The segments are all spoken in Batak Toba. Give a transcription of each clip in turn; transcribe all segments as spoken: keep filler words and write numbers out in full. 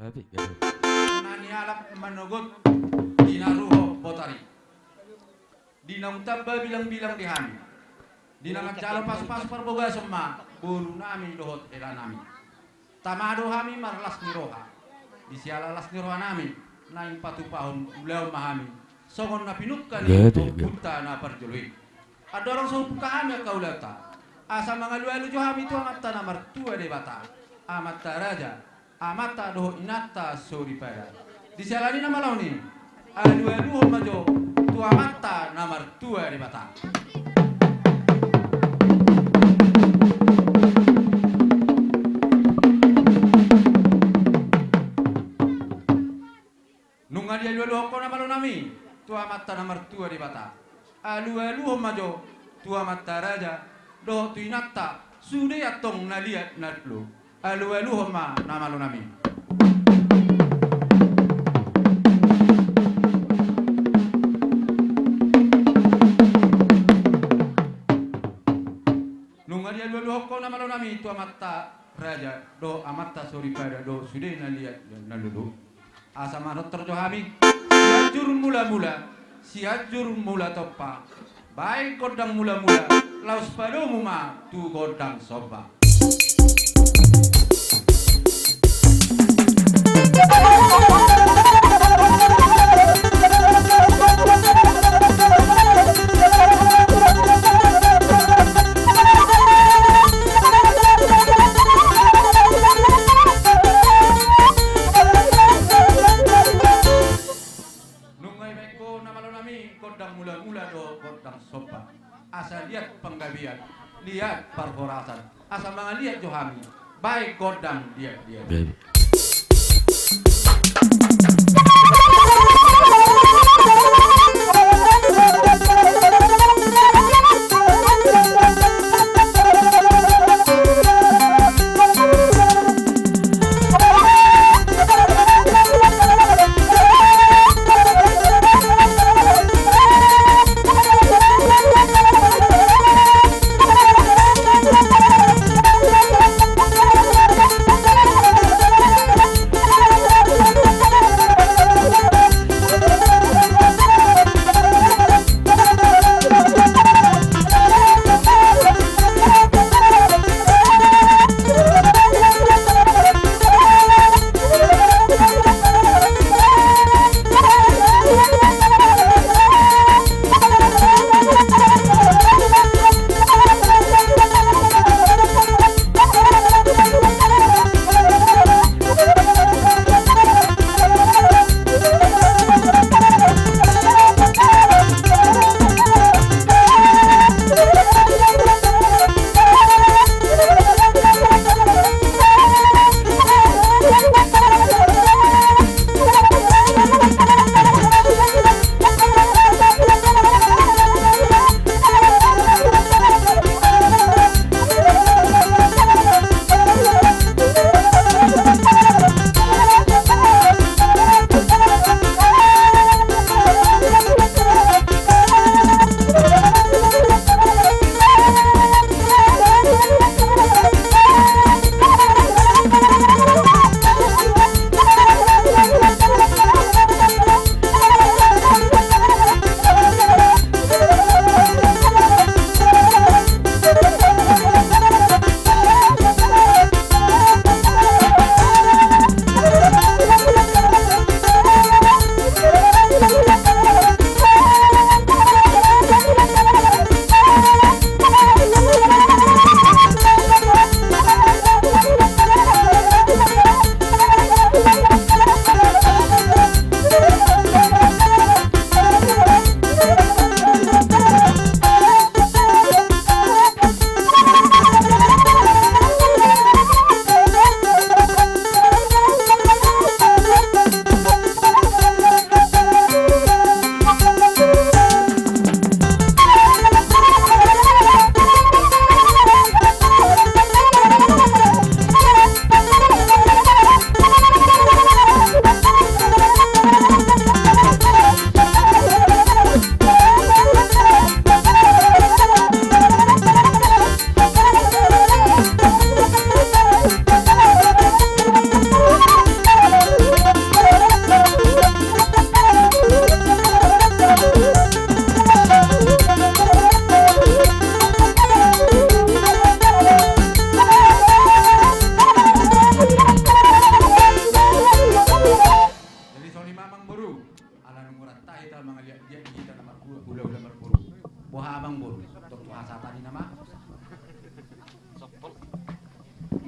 Gabe, gabe. Na nialap manogot di na ruhop botari, di naung tamba bilangbilang di hami, di na manjalo pasupasu parbogason ma boru nami dohot hela nami. Tama do hami marlas ni roha. Di siala las ni roha nami, naeng patupahon ulaon ma hami songon na pinungka ni ompunta na parjolo i. Andorang so hubuka hami angka ulaonta, asa mangalualu jo hami tu Amanta na martua Debata, Amanta Raja, Amanta dohot Inanta Soripada. Di siala ni na malo on i, alualuhon ma jo tu Amanta na martua Debata. Nunga dialualuhon ho na malo nami tu Amanta na martua Debata, alualuhon ma jo tu Amanta Raja dohot tu Inanta sude antong na liat na lolo. Alualuhon ma na malo nami. Nunga dialualuhon ho na malo nami tu Amanta Raja dohot Amanta Soripada dohot sude na liat na lolo. Asa manortor jo hami, Sianjur Mulamula, Sianjur Mulatompa, baen gondang mulamula, laos padomu ma tu gondang somba. Nunga dibaen ho na malo nami gondang mulamula dohot gondang somba. Asa liat panggabean, liat parhorasan, asa mangaliat jo hami baen gondang liat-liat. Gabe.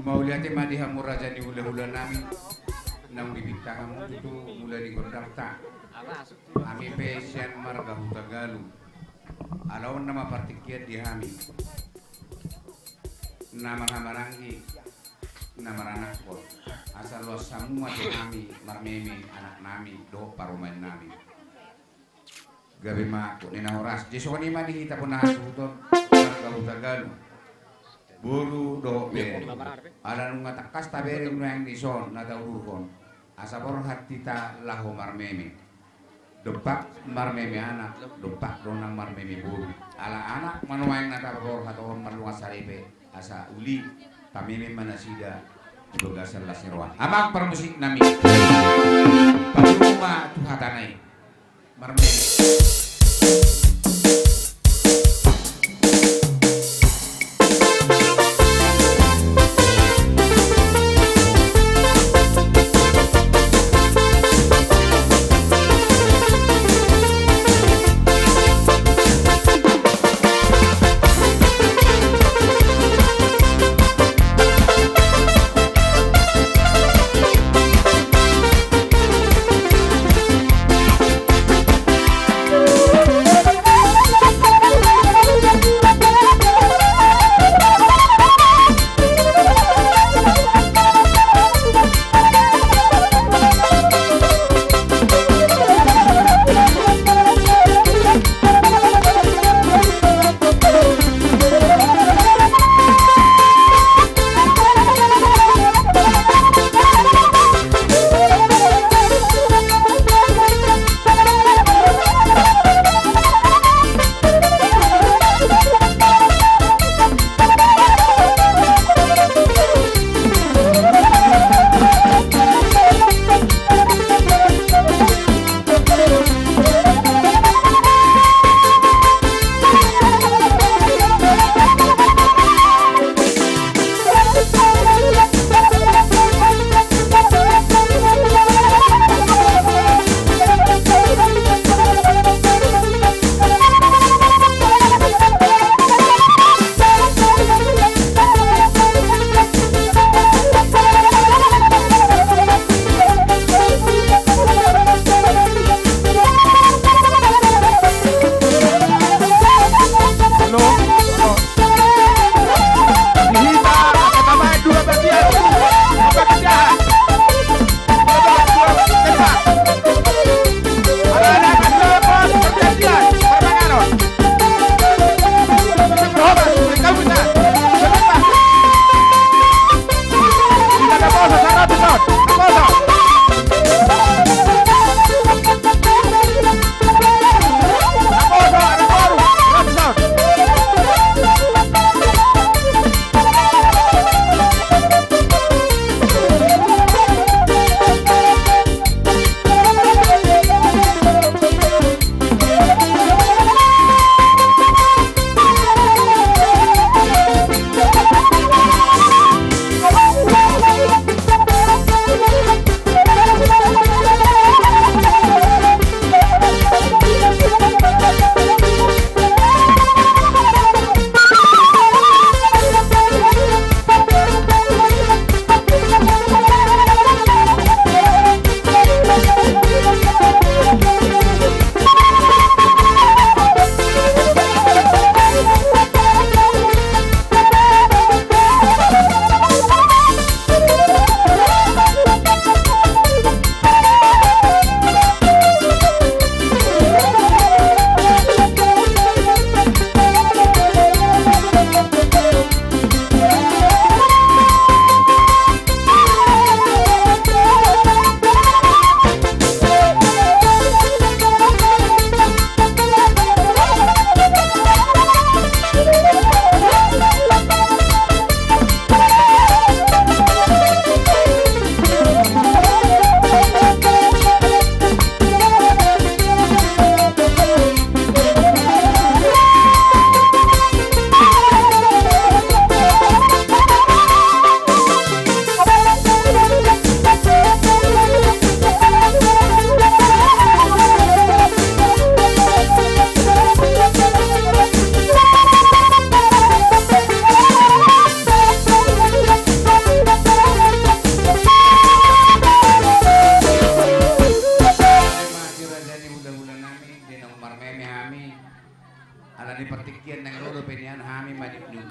Mauliate ma di hamu raja ni hulahula nami, naung dipinta hamu tutu mula ni gondangta. Hami pe sian marga Hutagalung, ala on nama partingkian di hami, na marhahamaranggi, na maranakhon, asa loas hamu ma tu hami marmeme anak nami dohot parumaen nami. Gabe ma angkup ni na horas. Jadi songon i ma di hita bona hasuhuton marga Hutagalung, boru dohot bere. Ala nunga tangkas tabere nuaeng dison na taudurhon, asa borhat hita laho marmeme. Dompak marmeme anak, dompak do nang marmeme boru. Ala anak ma nuaeng na taborhat on marlungan saripe, asa uli pameme ma nasida di bagasan las ni roha. Amang parmusik nami, pasu ma tu hata na i. Marmeme.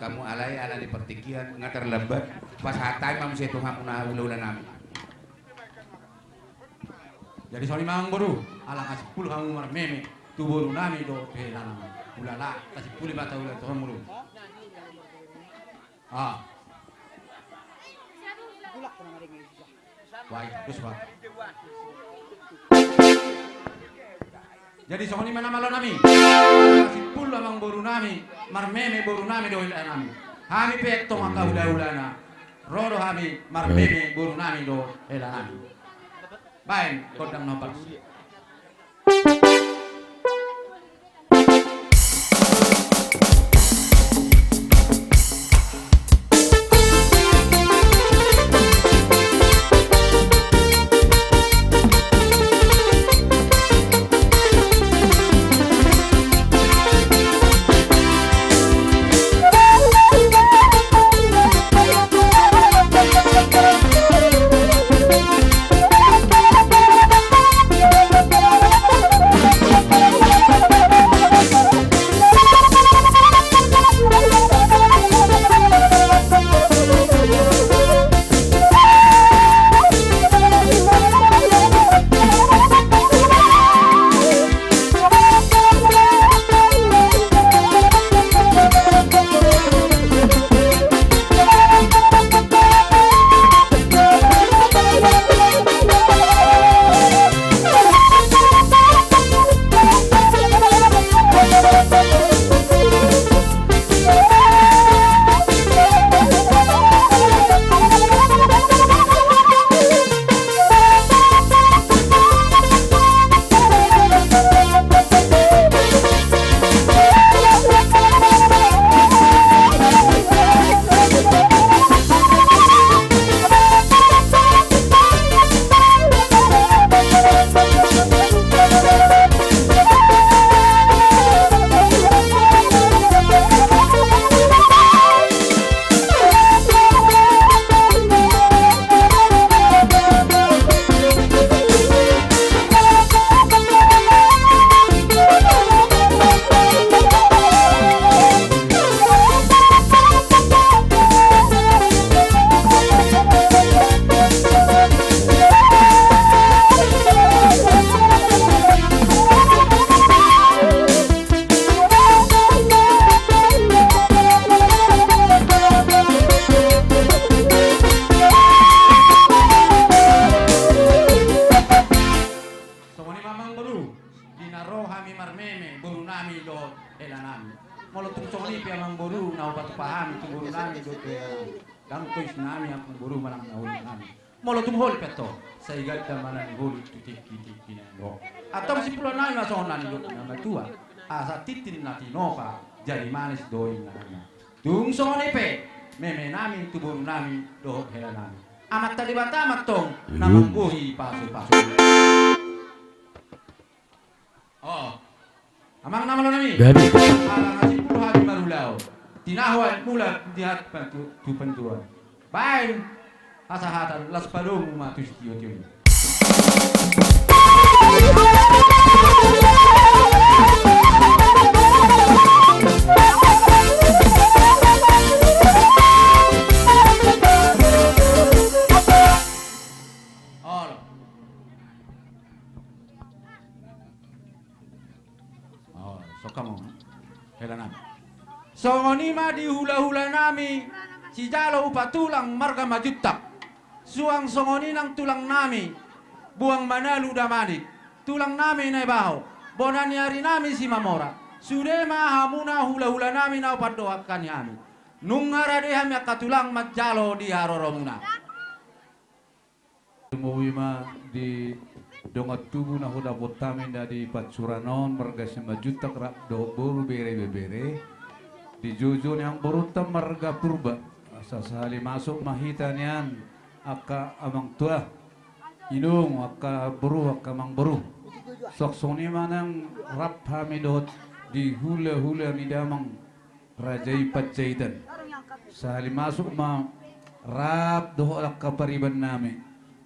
Hamu alai ala di partingkian nga tarlambat, pasahat hami ma muse tu hamu na hulahula nami. Jadi songon i ma amang boru, ala nga simpul hamu marmeme tu boru nami dohot hela nami. Hulala, tasimpuli ma taula tu hamu. Ah. Wai, terus, Pak. Jadi songon i ma na malo nami. Simpul amang boru nami, marmeme boru nami dohot hela nami. Hami pe tong angka hulahulana, ro do hami marmeme boru nami dohot hela nami. Baen gondang na hombar. Songon i ma amang boru, di na ro hami marmeme boru nami dohot hela nami. Molo tung songon i pe amang boru na hupatupa hami tu boru nami dohot tu hela nami, ndang tois nami amang boru manang na holi nami. Molo tung holi pe antong, sai ganda ma na niholi tu tingki-tingki na ro. Antong simpulan nami ma songon na nidok ni na matua, asa tintin na tinopa jadi manis do ingananna. Tung songon i pe meme nami tu boru nami dohot hela nami. Amanta Debata ma antong na manggohi pasu-pasu. Oh. Amang na malo nami. Jadi. Ala nga simpul hami marulaon. Tinahuan mula di hat pantu-, tu pantuan. Baen hasahatan, las padomu ma tu sitio-tio. Olo. Oh, so hamu, hela nami. Songon i ma di hula-hula nami, sijalo upa tulang marga Majuntak. Suang songon i nang tulang nami, Buang Manalu Damanik. Tulang nami Naibaho, bona ni ari nami Simamora. Sude ma hamuna hula-hula nami na hupandohakhon hami. Nunga rade hami angka tulang manjalo di haroromuna. Tumobi ma di dongan tubu na hudapot hami na di pansuran on, marga Simanjuntak rap dohot boru, bere, ibebere. Di joujou ni amangborunta marga Purba. Asa sahali masuk ma hita nian angka amangtua, inong, angka boru, angka amangboru. Suang songon i ma nang rap hami dohot di hula-hula ni damang raja i Panjaitan. Sahali masuk ma rap dohot angka pariban nami.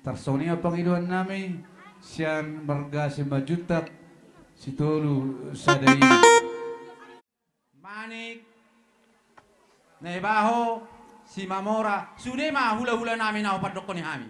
Tarsongon i ma pangidoan nami sian marga Simanjuntak Sitolu Sada i. Manik. Naibaho, Simamora, sude ma hula-hula nami na hupandokkon hami.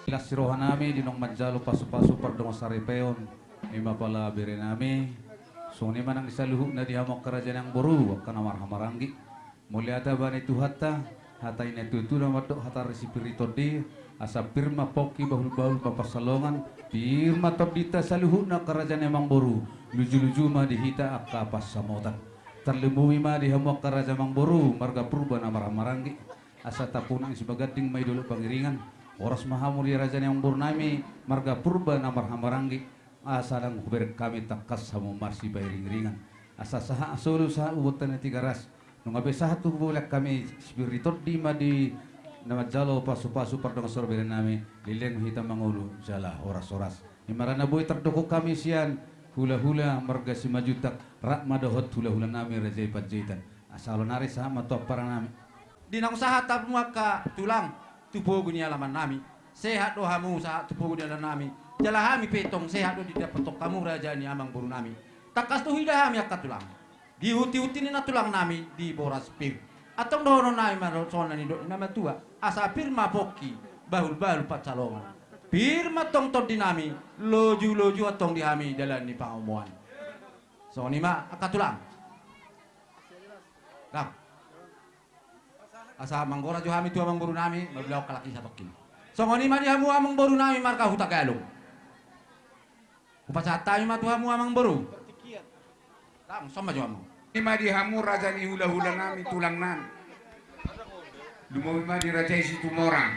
Las ni roha nami di naung manjalo pasu-pasu pardongansaripeon, ima pala bere nami. Songon i ma nang di saluhutna di hamu angka raja nang boru, angka na marhahamaranggi. Mauliate ma di Tuhanta, hata i na tutu na mandok hata ni si Piri Tondi, Asa pir ma pongki, bahulbahul ma pansalongan, pir ma tondinta saluhutna angka raja ni amangboru, lujuluju ma di hita angka pansamotan. Tarlumobi ma di hamu angka raja amangboru marga Purba na marhahamaranggi, asa tapunak ni Sibaganding ma i Dolok Pangiringan. Horas ma hamu di raja ni amangboru nami marga Purba na marhahamaranggi, asa ndang hubereng hami tangkas hamu marsipairingiringan. Asa sahat solu sahat tu bontean ni Tigaras, nunga be sahat tu bontean hami, sipir ni tondi ma di na manjalo pasupasu pardongan soripada nami, leleng hita mangolu jala horashoras. Ima ra na boi tardok hami sian hulahula marga Simanjuntak, rap ma dohot hulahula nami Raja i Panjaitan. Asa olo nari sahat ma tu ampara nami. Di naung sahat hamu angka tulang tu pogu ni alaman nami, sehat do hamu sahat tu pogu ni alaman nami. Jala hami pe tong sehat do didapothon hamu raja ni amangboru nami. Tangkas do huida hami angka tulang, dihutihut ni na tulang nami di boras pir. Antong dohonon nami ma songon na nidok ni na matua, asa pir ma pongki, bahulbahul pansalongan, pir ma tong tondi nami, lojulojuna tong di hami dalan ni pangomoan. Songon i ma angka tulang. Dang. Asa manggora jo hami tu amangboru nami, marbulak halak i satongkin. Songon i ma di hamu amangboru nami marga Hutagalung. Hupasahat hami ma tu hamu amangboru. Dang, songon i ma jo hamu. I ma di hamu raja ni hulahula nami, tulang nami. Lumobi ma di raja i Situmorang,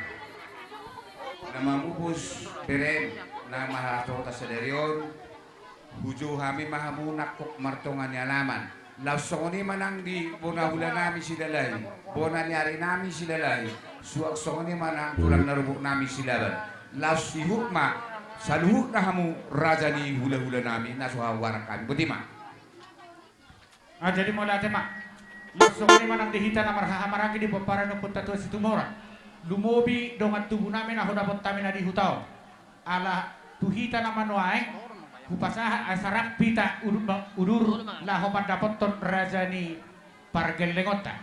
na mamupus berem na marhasohotan sadari on. Hujou hami ma hamu nangkok martonga ni alaman. Laos songon i ma nang di bona hula nami Silalahi, bona ni ari nami Silalahi, suang songon i ma nang tulang na rumbuk nami Silaban. Laos ihut ma saluhutna hamu raja ni hulahula nami na so hagoaran hami. Boti ma. Ah, jadi mauliate ma. Laos songon i ma nang di hita na marhahamaranggi di pomparan ni ompunta tua Situmorang. Lumobi dongan tubu nami na hudapot hami na di huta on. Ala tu hita na manuaeng, hupasahat asa rap hita udur, udur laho mandapothon raja ni pargellengonta.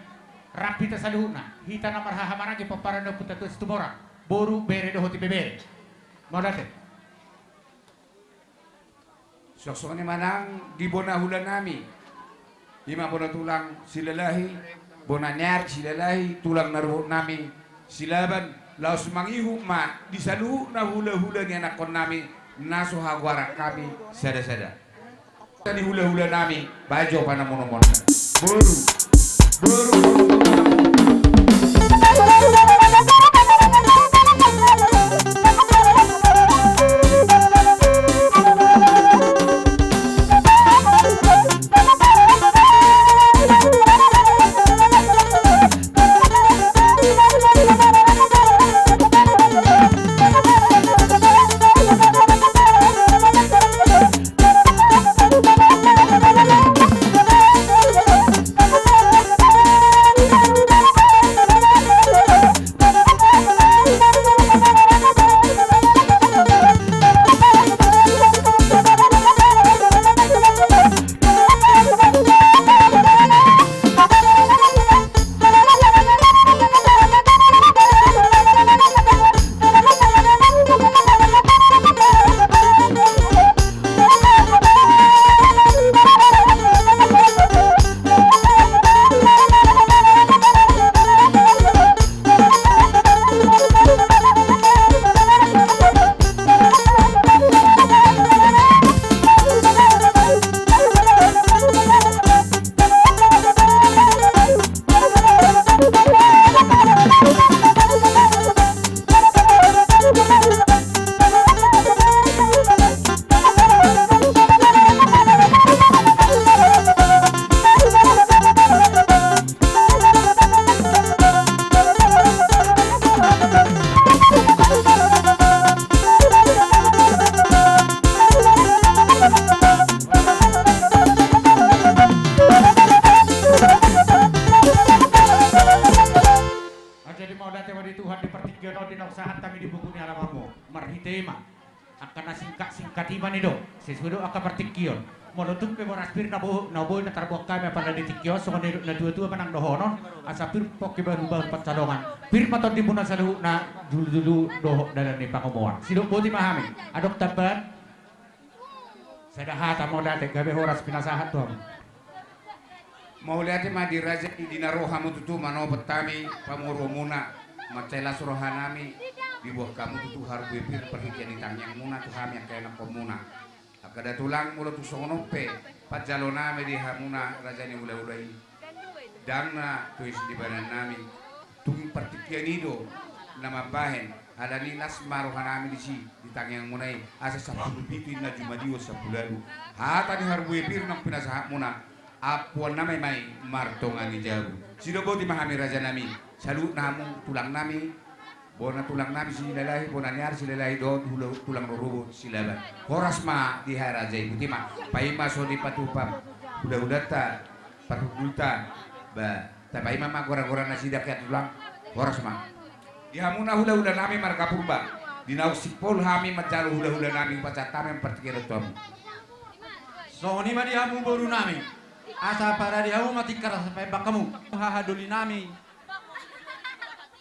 Rap hita saluhutna, hita na marhahamaranggi pomparan ni ompunta tua Situmorang, boru, bere dohot ibebere. Mauliate. Suang songon i ma nang di bona hula nami, i ma bona tulang Silalahi, bona ni ari Silalahi, tulang na rumbuk nami Silaban, laos mangihut ma di saluhutna hulahula ni anakkon nami na so hagoaran hami sadasada. Di hulahula nami, bahen jo panamonomon. Boru, boru, boru, boru. Jadi mauliate ma di Tuhan di partingkian on di naung sahat hami di pogu ni alamanmu. Marhite i ma angka na singkat-singkat i ma nidok sesuai dohot angka partingkian. Molo tung pe boras pir na bo-, na boi na tarboan hami apala di tingki on, songon nidok na tuatua ma nang dohonon, asa pir pongki bahulbahul pansalongan, pir ma tondimuna saluhutna, julujulu dohot dalan ni pangomoan. Sidok boti ma hami. Adong tambahan? Sada hata mauliate, gabe horas pinasahat tu hamu. Mauliate ma di raja i, di na ro hamu tutu manopot hami pamoruonmuna, mansai las roha nami. diboan hamu tutu harbue pir parhitean ni tangiangmuna tu hami angka ianakhonmuna. Angka da tulang, molo tung songon on pe panjalonami di hamuna raja ni hulahula i, ndang na tois di badanannami. Tung partingkian i do na mambahen, alani las ma rohanami disi di tangiangmuna i, asa sampulu pitu inna jumadi on sampulu ualu. Hata ni harbue pir naung pinasahatmuna, ampuannami ma i martonga ni jabu. Sidok boti ma hami rajanami, saluhutna hamu tulangnami, bona tulangnami Silalahi, bona ni ari Silalahi dohot hula-, tulang rorobot Silaban. Horas ma di haraja i. Boti ma, paima so dipatupa hulahulanta, parhundulta, ba, tapaima ma goragora nasida, angka tulang. Horas ma. Di hamuna hulahulanami marga Purba, di naung simpol hami manjalo hulahulanami, hupasahat hami ma partingkian on tu hamu. Songon i ma di hamu borunami, asa parade hamu ma tingkar asa paembang hamu. Hahadolinami,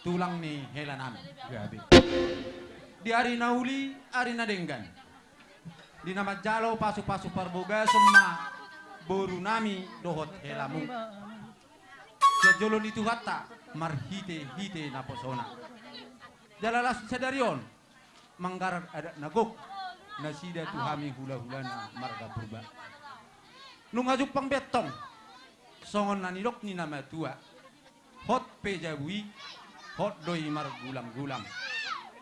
tulang ni helanami. Gabe. Di ari na uli, ari na denggan, di na manjalo pasupasu parbagason ma borunami dohot helamu. Sian jolo ni Tuhanta marhitehite naposona. Jala laos sadari on manggarar adat na gok nasida tu hami hulahulana marga Purba. Nunga jumpang be antong songon na nidok ni na matua, hot pe jabu i, hot do i margulanggulang.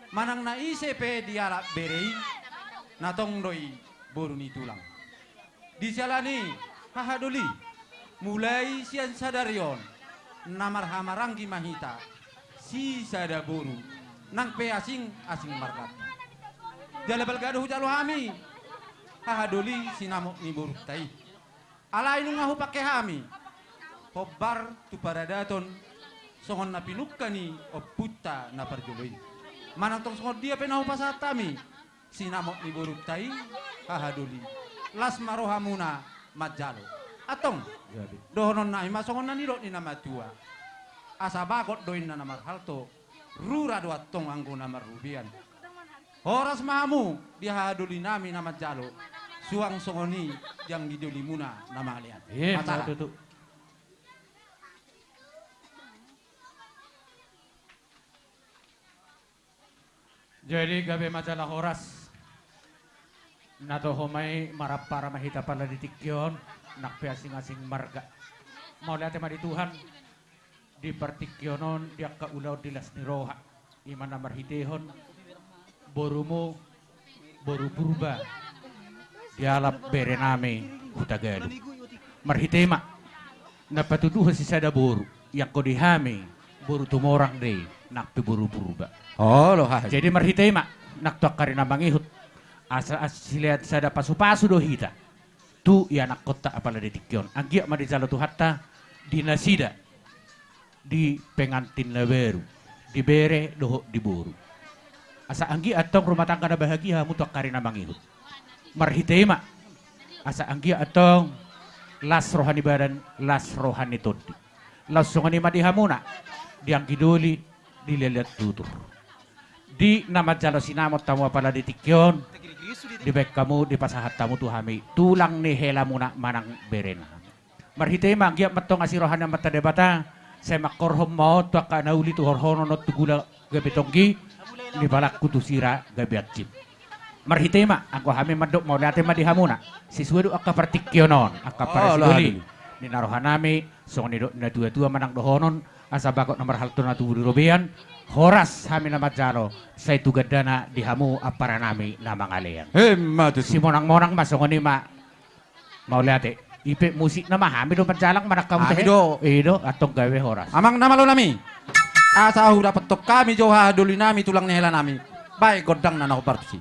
Manang na ise pe dialap bere i, na tong do i boru ni tulang. Di siala ni i, hahadoli, mulai sian sadari on na marhahamaranggi ma hita, sisada boru, nang pe asing, asing marganta. Jala balga do hujalo hami, hahadoli, sinamot ni borunta i. Alai nunga hupangke hami hombar tu paradaton songon na pinungka ni ompunta na parjolo i. Manang tong songon dia pe na hupasahat hami, sinamot ni borunta i, hahadoli, las ma rohamuna manjalo. Antong, gabe, dohononnami ma songon na nidok ni na matua: Asa bagot do inna na marhalto, rura do antong anggo na marrubean. Horas ma hamu di hahadolinami na manjalo, suang songon i di anggidolimuna na mangalean. Ima tutu. Jadi gabe ma jala horas. Na toho ma i, marampara ma hita pala di tingki on, nang pe asing-asing marga. Mauliate ma di Tuhan, di partingkian on, di angka ulaon di las ni roha, ima na marhitehon borumu, boru Purba, dialap berenami Hutagalu. Marhite i ma na patuduhon sisada boru, ianggo di hami boru Tumorang do i, nang pe boru Purba. Jadi marhite i ma, nang tu angka ari na mangihut, asa, asa silean sada pasupasu do hita tu ianakhonta apala di tingki on. Anggiat ma dijalo Tuhanta di nasida, di pengantin na baru, di bere dohot di boru. Asa anggiat antong rumah tangga na bahagia hamu tu angka ari na mangihut. Marhite i ma, asa anggiat antong las roha ni badan, las roha ni tondi. Laos songon i ma di hamuna, di anggidoli, di leleng tutur. Di na manjalo sinamot hamu apala di tingki on, dibaen hamu, dipasahat hamu tu hami tulang ni helamuna manang berenami. Marhite i ma, anggiat ma antong asi roha ni Amanta Debata, sai mangkorhon ma on tu angka na uli, tu horhonon on tu gula gabe tonggi, ni balangku tu sira gabe ansim. Marhite i ma, anggo hami mandok mauliate ma di hamuna, sisue do angka partingkian on, angka parasi doli ni na rohanami, songon nidok ni na tuatua manang dohonon, asa bagot na marhalto na tubu di robean, horas hami na manjalo, sai tu gandana di hamu amparanami na mangalean. Ima tutu. Simonangmonang ma, songon i ma. Mauliate. I pe musikna ma hami do manjalang, manang hamu tehe? Hami do. I do, antong gabe horas. Amang na malonami. Asa hudapothon hami jo hahadolinami tulang ni helanami. Baen gondangna na hombar tusi.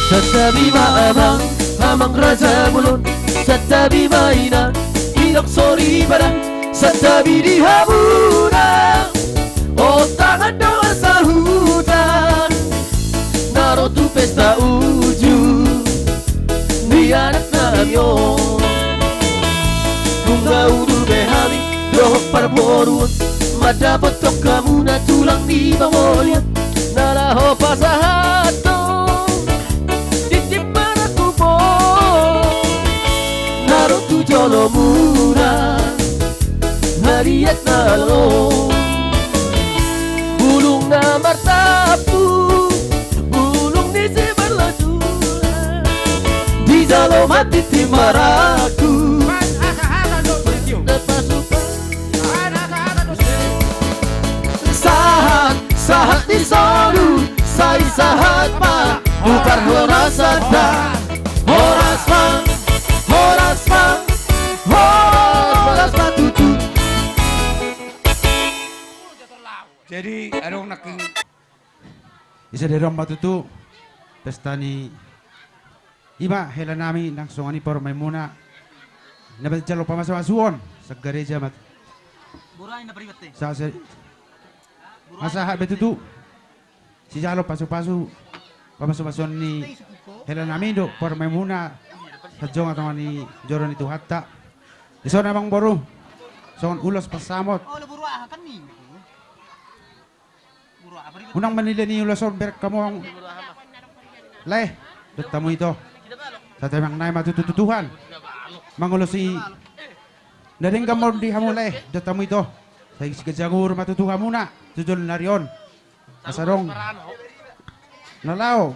Santabi ma amang, amang raja bolon. Santabi ma inang, inang soripada. Santabi di hamuna, ontangan dohot sahuta, na ro tu pesta uju ni anaknami on. Nunga udur be hami dohot parboruon, mandapothon hamuna tulang ni pangolian, na Ho pasahathon tintin marangkup on, na ro tu jolomuna, na liat na alo. Bulung na martampuk, bulung ni simarlajuna, dijalo ma tintin marangkup. Sahat, sahat di solu, sai sahat ma, mupar horas sada. Horas ma, horas ma, horas ma tutu. Jadi adong nangkin. Isa didok ma tutu pesta ni i ma hela nami nang songon i parumaenmuna. Na manjalo pamasumasuon sian gareja ma. Sa, sa, masa aha be tutu. Sijalo pasupasu, pamasumasuon ni hela nami do parumaenmuna. Sajonga tonga ni joro ni Tuhanta. Dison amang boru. Songon ulos pansamot. Unang manila ni ulos on bereng hamu lae, dohot hamu ito. Satabi nang nai ma tutu tu Tuhan mangulosi na denggan on di hamu lae, dohot hamu ito. Sai siganjang umur ma tutu hamuna tu joloan ni ari on. Asa adong na laho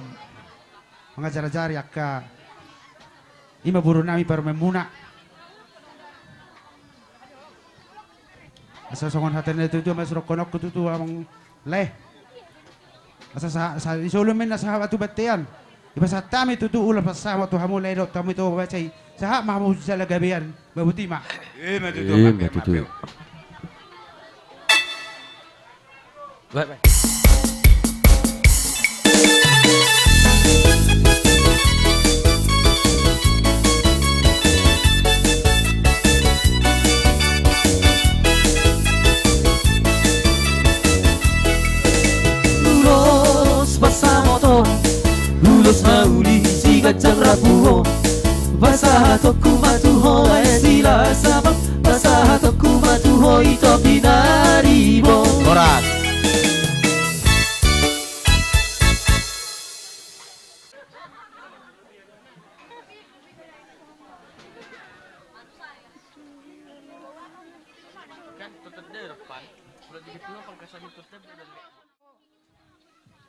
mangajarajari angka i ma boru nami parumaenmuna. Asa songon hata ni natuatua ma sidohononku tutu amang lae. Asa sa, sa, di solu ma na sahat tu bontean. Dipasahat hami tutu ulos pansamot tu hamu lae dohot hamu ito, baen sai sahat ma hamu jala gabean. Ba boti ma. Ima tutu. Ima tutu. Ulos pansamot on, ulos na uli siganjang rambu on. Pasahatonku ma tu ho lae Silahisabang, pasahatonku ma tu ho ito pinaribot. Horas.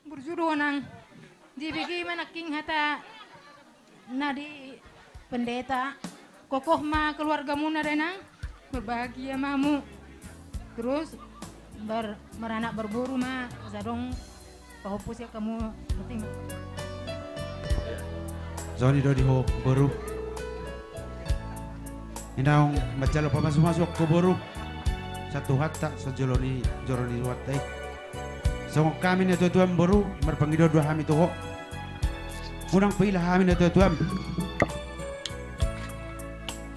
Burju do nang. Dibege ma nangkin hata na di pendeta. Kokoh ma keluargamuna da nang. Berbahagia ma hamu. Terus bar, maranak marboru ma asa adong pahompu sian hamu. Penting. Songon i do di ho boru. Naung manjalo pamasumasu ho boru. Sian Tuhanta, sian jolo ni, joro ni Tuhanta i. Songon hami natuatuam boru, marpangidoan do hami tu ho. Unang paila hami natuatuam.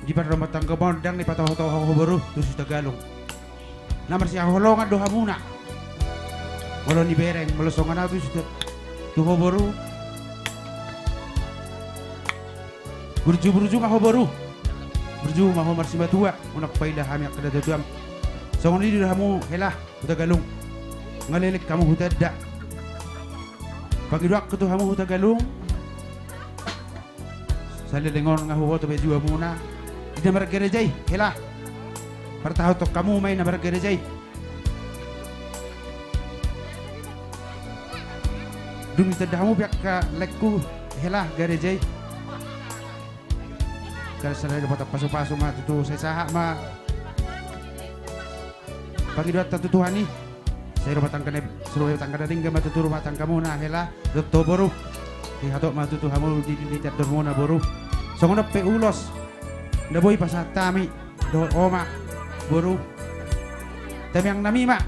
Di parrumah tangga on ndang na ipatohotoho ho boru tu Sitagalung. Na marsihaholongan do hamuna. Molo nibereng, molo songon au tu Sita, tu ho boru. Burju, burju ma ho boru. Burju ma ho marsimatua. Unang paila hami angka natuatuam. Songon i do hamu hela Hutagalung. Nga leleng hamu Hutanda. Pangidoanku tu hamu Hutagalung. Saleleng on nga huboto be juamuna. Di na margareja i hela. Partahaton hamu ma i na margareja i. Dung ditanda hamu pe angka laengku hela gareja i. Kan sai dapot pasupasu ma tutu, sai sahat ma pangidoanta tu Tuhan i. Sai rumah tangga na, sai rumah tangga na denggan ma tutu rumah tanggamuna hela dohot ho boru. Sai hatop ma tutu hamu di, di, di tandormuna boru. Songon on pe ulos na boi pasahat hami dohot oma boru. Tamiang nami ma.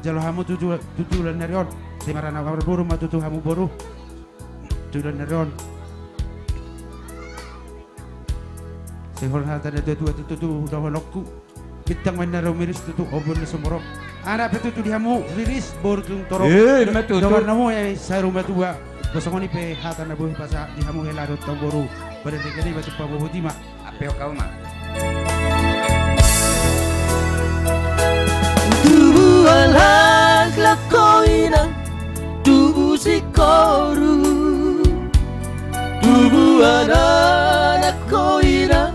Jalo hamu tutu, tutu lan ari on. Sai maranak marboru ma tutu hamu boru. Tutu lan ari on. Sai hot hata natuatua tutu tu dohononku. Bintang ma na ro miris tutu ombun na sumorop. Anak pe tutu di hamu riris boru tung torop. Eh, ima tutu. Dohononmu eh saur matua. Songon i pe hata na boi pasahat di hamu hela dohot hamu boru. Badan denggan i ma tu pamoboti ma. Ape ho hamu ma. Tubu alak lako ina. Sikoru, tubuan anak ho inang,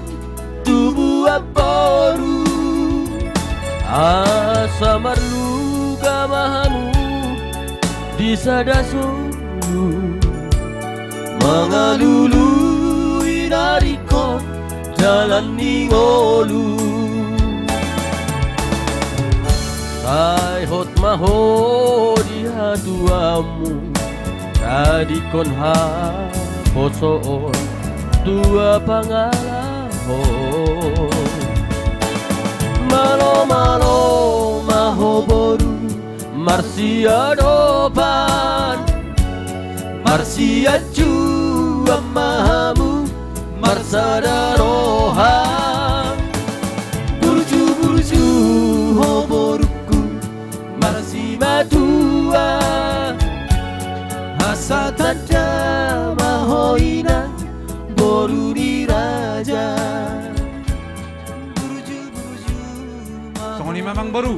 tubuan boru. Asa marluga ma hamu di sada solu, mangalului na ringkot dalan ni ngolu. Sai hot ma ho di hatuaonmu, tadingkon haposoon, tua pangalaho. Malomalo ma ho boru, marsiadopan, marsianjuan ma hamu, marsada roha. Burju burju ho borungku, marsimatua, asa tanda ma ho inang, boru ni raja. Burju burju ma ho. Songon i ma amang boru.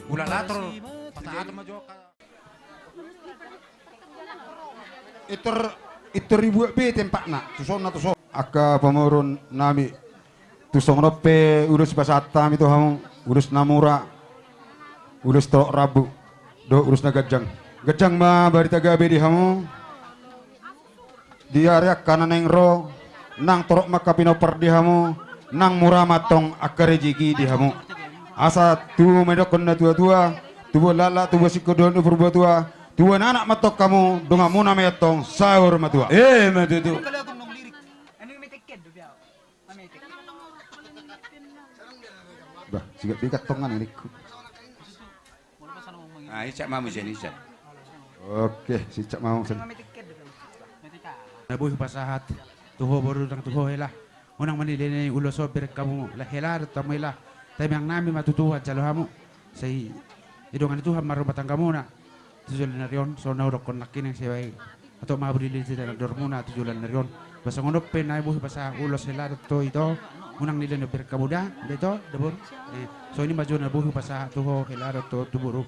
Ulator, pasahat ma jo. Intor, intor dibuat be tempatna, tu son na tu son. Angka pamoruon nami, tu songon on pe ulos pasahat hami tu hamu, ulos na mura, ulos torop rambu, dohot ulos na ganjang. Ganjang ma barita gabe di hamu. Di ari angka na naeng ro, nang torop ma angka pinompar di hamu, nang mura ma antong angka rejeki di hamu. Asa tubu ma didokkon na tua-tua, tubuan laklak, tubuan singkop dohot ni parbuatua, tubuan anak ma antong hamu, donganmuna ma i antong saur matua. Emma tutu. Bah, sigadegan tongan ningku. Ah, icak ma muse, icak. Oke, sicak ma muse. Na boi hupasahat tu ho boru nang tu ho hela. Unang ma nilehon ulos on bereng hamu, lae hela do hamu hela. Tangiang nami ma tu Tuhan jalo hamu. Sai didongani Tuhan ma rumah tanggamuna tu joloan ni ari on, songon na hudokkon nangkining, sai bahen hatop ma hamu dilehon sitandormuna tu joloan ni ari on. Ba songon on pe na boi hupasahat ulos hela dohot ho ito, unang nilehon bereng hamu da, da ito, da boru. Eh, songon i ma jo na boi hupasahat tu ho hela dohot ho tu boru.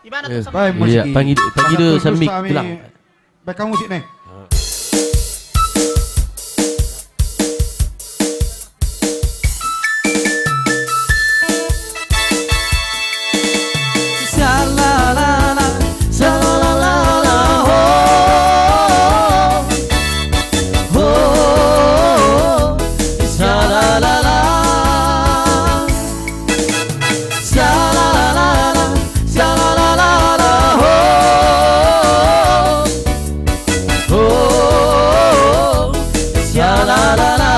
Eh, iya, pangido, pangido sambing tulang. Baen hamu musik ne. Salalala, salalala, ho. Ho, salalala. Salalala, salalala, ho. Ho, salalala.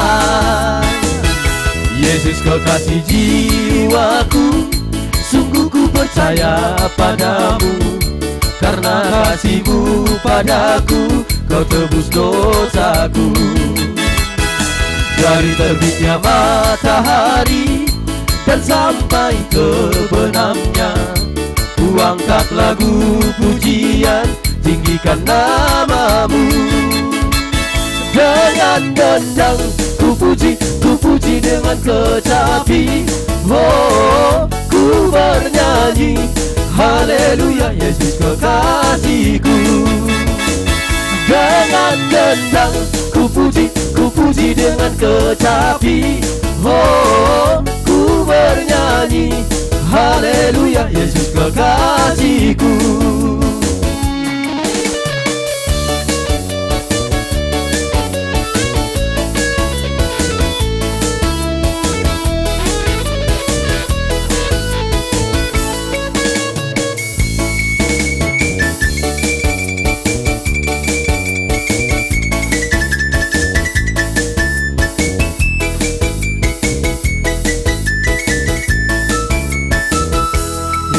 Yesus kekasih jiwaku, sungguh ku percaya padamu, karena kasih-Mu padaku, Kau tebus dosaku. Dari terbitnya matahari dan sampai terbenamnya, ku angkat lagu pujian, tinggikan nama-Mu. Dengan gendang ku puji, ku puji dengan kecapi. Oh, ku bernyanyi, haleluya, Yesus kekasihku. Dengan gendang ku puji, ku puji dengan kecapi. Oh, ku bernyanyi, haleluya, Yesus kekasihku.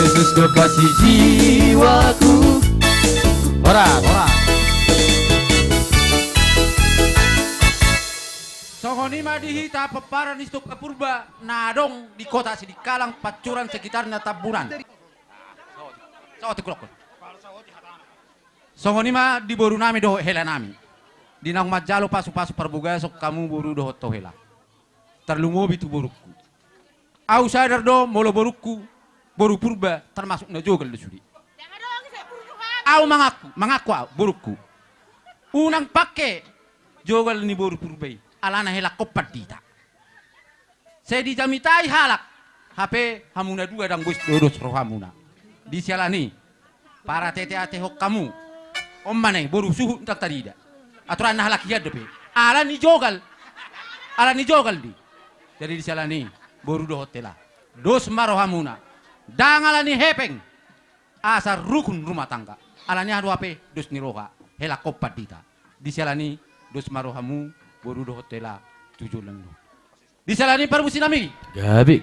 Yesus kekasih jiwaku. Horas, horas. Songon i ma di hita pomparan ni Situmpa Purba na adong di kota Sidikalang, pancuran sekitarna Tambunan. Saotik, saotik, kulokkon. Songon i ma di boru nami dohot hela nami. Di naung manjalo pasu-pasu parbagason hamu boru dohot ho hela. Tarlumobi tu borungku. Au sadar do molo borungku, boru Purba, termasuk na jogal do sude. Au mangaku, mangaku au, borungku. Unang pangke jogal ni boru Purba i, alana helakhon pandita. Sai dijamitai halak, hape hamu na dua ndang bois do dos rohamuna. Di siala ni i, parateatehon hamu. On ma na i, boru suhut ndang tarida. Aturan na halak hian dope. Alani jogal. Alani jogal do i. Jadi di siala ni i, boru dohot hela, dos ma rohamuna. Ndang alani hepeng. Asa rukun rumah tangga. Alani aha do hape dos ni roha. Helakhon pandita. Di siala ni i, dos ma rohamu, boru dohot hela, tu joloan on. Di siala ni i, parmusi nami. Gabe.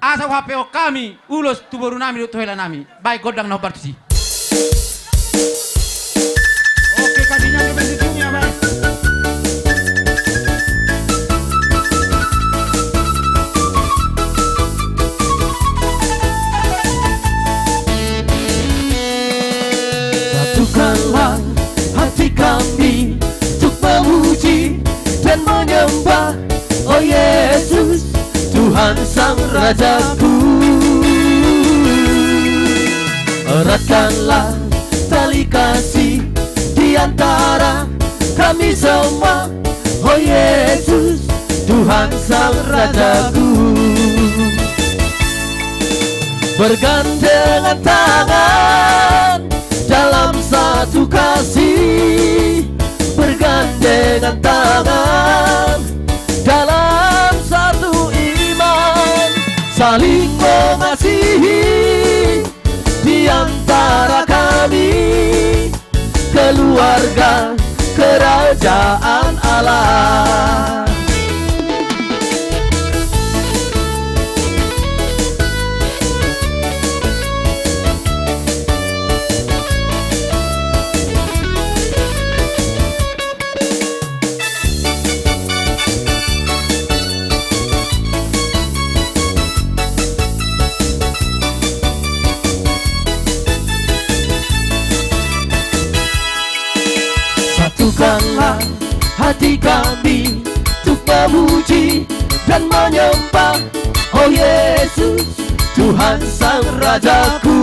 Asa huhapehon hami ulos tu boru nami dohot tu hela nami. Baen gondang na hombar tusi. Oke, kasihnya ke band ujungnya, baik. Satukanlah hati kami untuk memuji dan menyembah, oh Yesus, Tuhan Sang Rajaku. Eratkanlah tali kasih di antara kami semua, oh Yesus, Tuhan Sang Rajaku. Bergandengan tangan dalam satu kasih, bergandengan tangan dalam satu iman, saling mengasihi di antara kami, keluarga kerajaan Allah. Satukanlah hati kami untuk memuji dan menyembah, oh Yesus, Tuhan Sang Rajaku.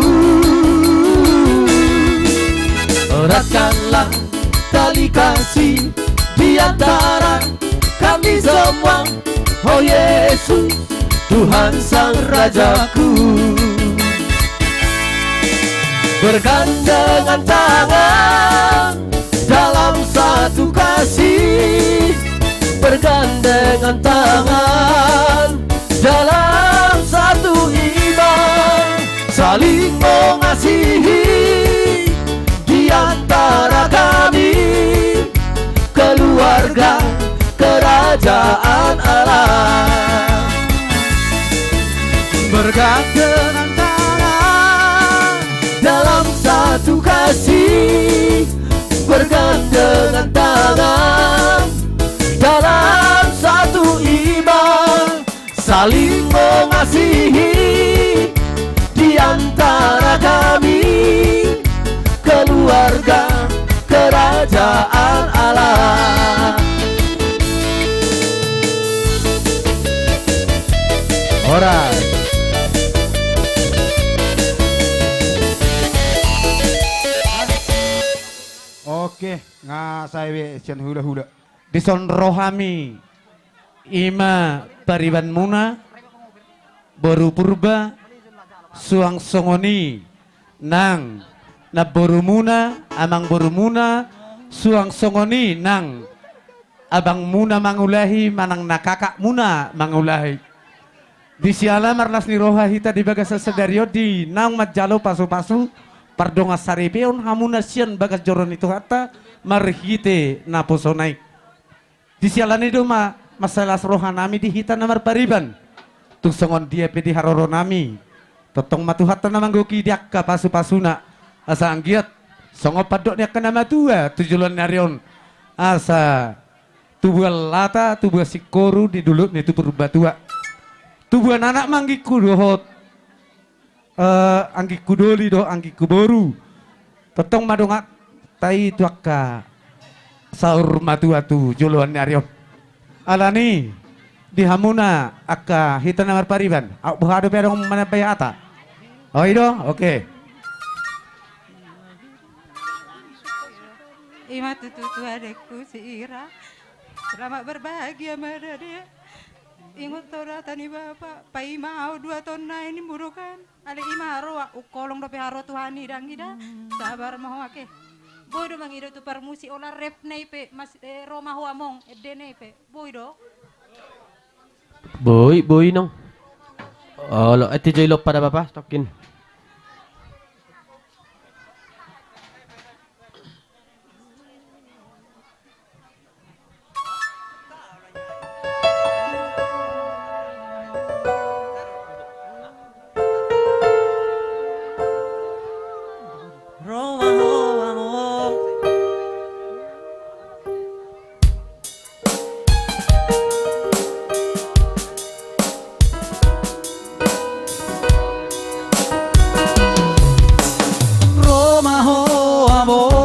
Eratkanlah tali kasih di antara kami semua, oh Yesus, Tuhan Sang Rajaku. Bergandengan tangan dalam satu kasih, bergandengan tangan dalam satu iman, saling mengasihi di antara kami, keluarga kerajaan Allah. Bergandengan tangan dalam satu kasih, bergandengan tangan dalam satu iman, saling mengasihi di antara kami, keluarga kerajaan Allah. Horas. Oke, nga sai be sian hulahula. Dison ro hami, i ma paribanmuna, boru Purba, suang songon i nang namborumuna, amangborumuna, suang songon i nang abangmuna mangulahi manang na kakakmuna mangulahi. Di siala marlas ni roha hita di bagasan sadari on di naung manjalo pasupasu pardongansaripeon hamuna sian bagas joro ni Tuhanta marhite naposona i. Di siala ni i do ma mansai las rohanami di hita na marpariban. Tung songon dia pe di haroronami, tongtong ma Tuhanta na manggohi di angka pasupasuna. Asa anggiat songon pandok ni angka na matua tu joloan ni ari on, asa tubuan lata, tubuan singkoru di dolok ni tutur batua. Tubuan anak ma anggingku dohot, eh, anggingku doli dohot anggingku boru. Tongtong ma donganta i tu angka saur matua tu joloan ni ari on. Alani Di hamuna angka hita na marpariban, aut boha dope adong manambai hata? O, i do? Oke. Ima tutu tu adekku si Ira. Selamat berbahagia ma da, Dek. Ingot do hata ni Bapa, paima au dua taon nai nimburu kan. Alai ima haroa, ungkolong dope haroa Tuhan i, dang i da. Sabar ma ho ake. Boi do mangido tu parmusik, ola rap nai pe, mas, eh, ro ma ho among, ende nai pe. Boi do. Boi, boi nong. Olo, eh, tijoi lompa da Bapa, stokin. Ro ma ho among,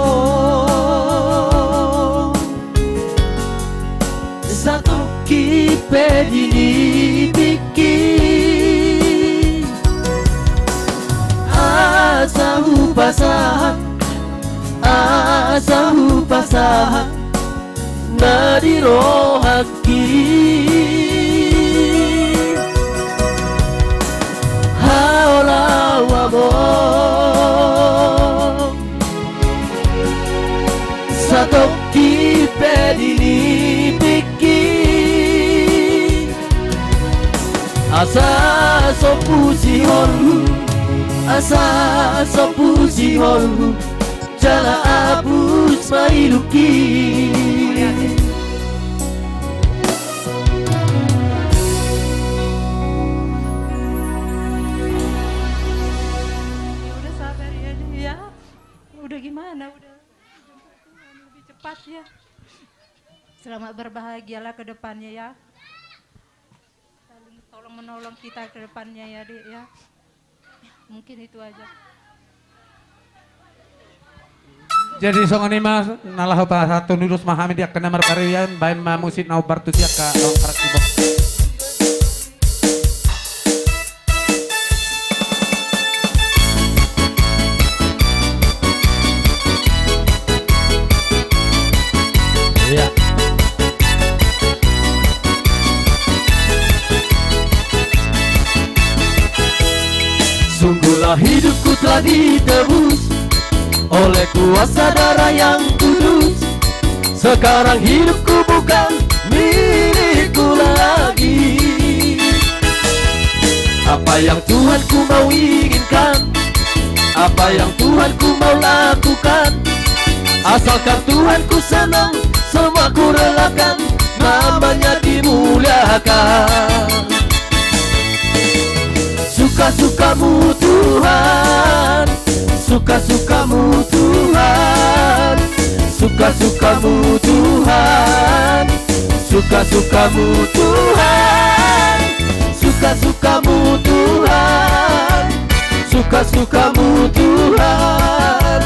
satongkin pe di ni tingki. Asa hupasahat, asa hupasahat na di rohangki. Haola au among, satongkin pe di ni tingki. Asa so pusihon, asa so pusihon, jala apus ma ilungki. Udah sabar ya, Dek, ya. Udah gimana, udah. Lebih cepat ya. Selamat berbahagialah ke depannya ya. Saling tolong menolong kita ke depannya ya, Dek, ya. Mungkin itu aja. Jadi songon i ma, na laho pasahathon ulos ma hami di angka na marpariban, baen ma musik na hombar tu si angka lawan karakter box. Iya. Sungguhlah hidupku telah ditebus oleh kuasa darah yang kudus. Sekarang hidupku bukan milikku lagi. Apa yang Tuhanku mau inginkan, apa yang Tuhanku mau lakukan, asalkan Tuhanku senang, semua kurelakan, namanya dimuliakan. Suka-sukamu Tuhan, suka-sukamu Tuhan, suka-sukamu Tuhan, suka-sukamu Tuhan, suka-sukamu Tuhan, suka-sukamu Tuhan,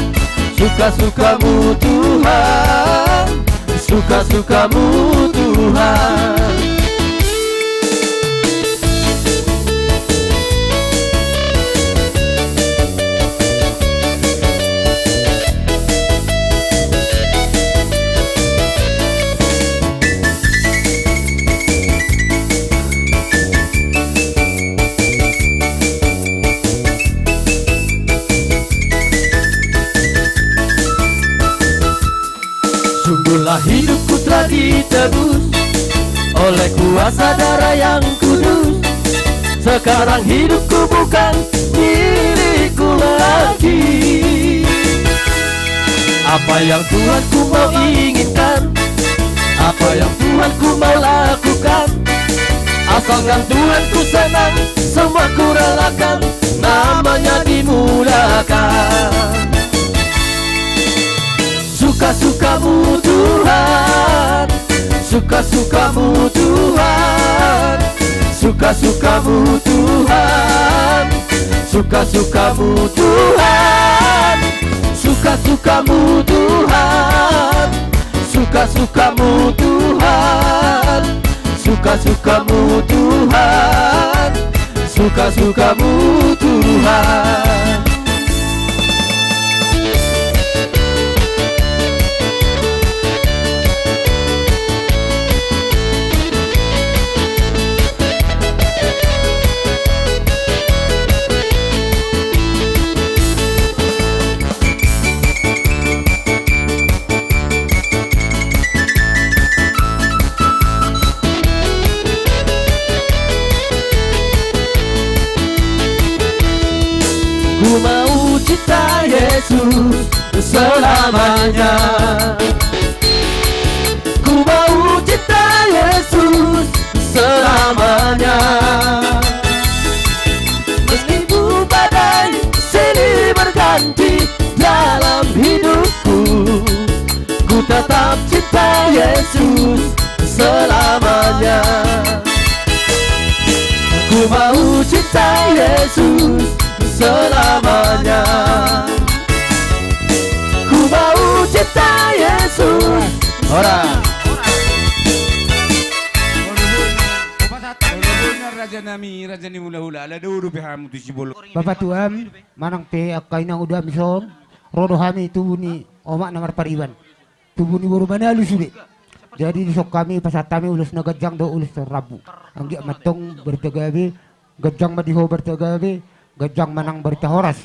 suka-sukamu Tuhan, suka-sukamu Tuhan. Sungguhlah hidupku telah ditebus oleh kuasa darah yang kudus. Sekarang hidupku bukan milikku lagi. Apa yang Tuhanku mau inginkan, apa yang Tuhanku mau lakukan, asalkan Tuhanku senang, semua kurelakan, namanya dimuliakan. Suka-sukamu Tuhan, suka-sukamu Tuhan, suka-sukamu Tuhan, suka-sukamu Tuhan, suka-sukamu Tuhan, suka-sukamu Tuhan, Suka-sukamu Tuhan, suka-sukamu Tuhan. Ku mau cinta Yesus selamanya. Ku mau cinta Yesus selamanya. Meskipun badai silih berganti dalam hidupku, ku tetap cinta Yesus selamanya. Ku mau cinta Yesus selamanya. Ku mau cinta Yesus. Ora. Raja nami, raja ni hulahula, ala do dope hamu tu sibolon. Bapa tuam, manang pe angka inang uda mison, ro do hami tubu ni omak na marpariban. Tubu ni boru Manalu sude. Jadi dison hami pasahat hami ulos na ganjang dohot ulos na rambu. Anggiat ma antong barita gabe, ganjang ma di ho barita gabe, ganjang ma nang barita horas.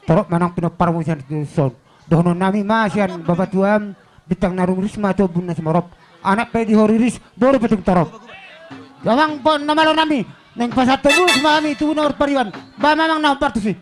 Torop ma nang pinomparmu sian tuson. Dohonon nami ma sian bapa tuam, bintang na rumiris ma tu ombun na sumorop. Anak pe di ho riris, boru pe tung torop. Amang pon na malo nami, naeng pasahat ulos ma hami tubu na marpariban. Ba mamang na hombar tusi.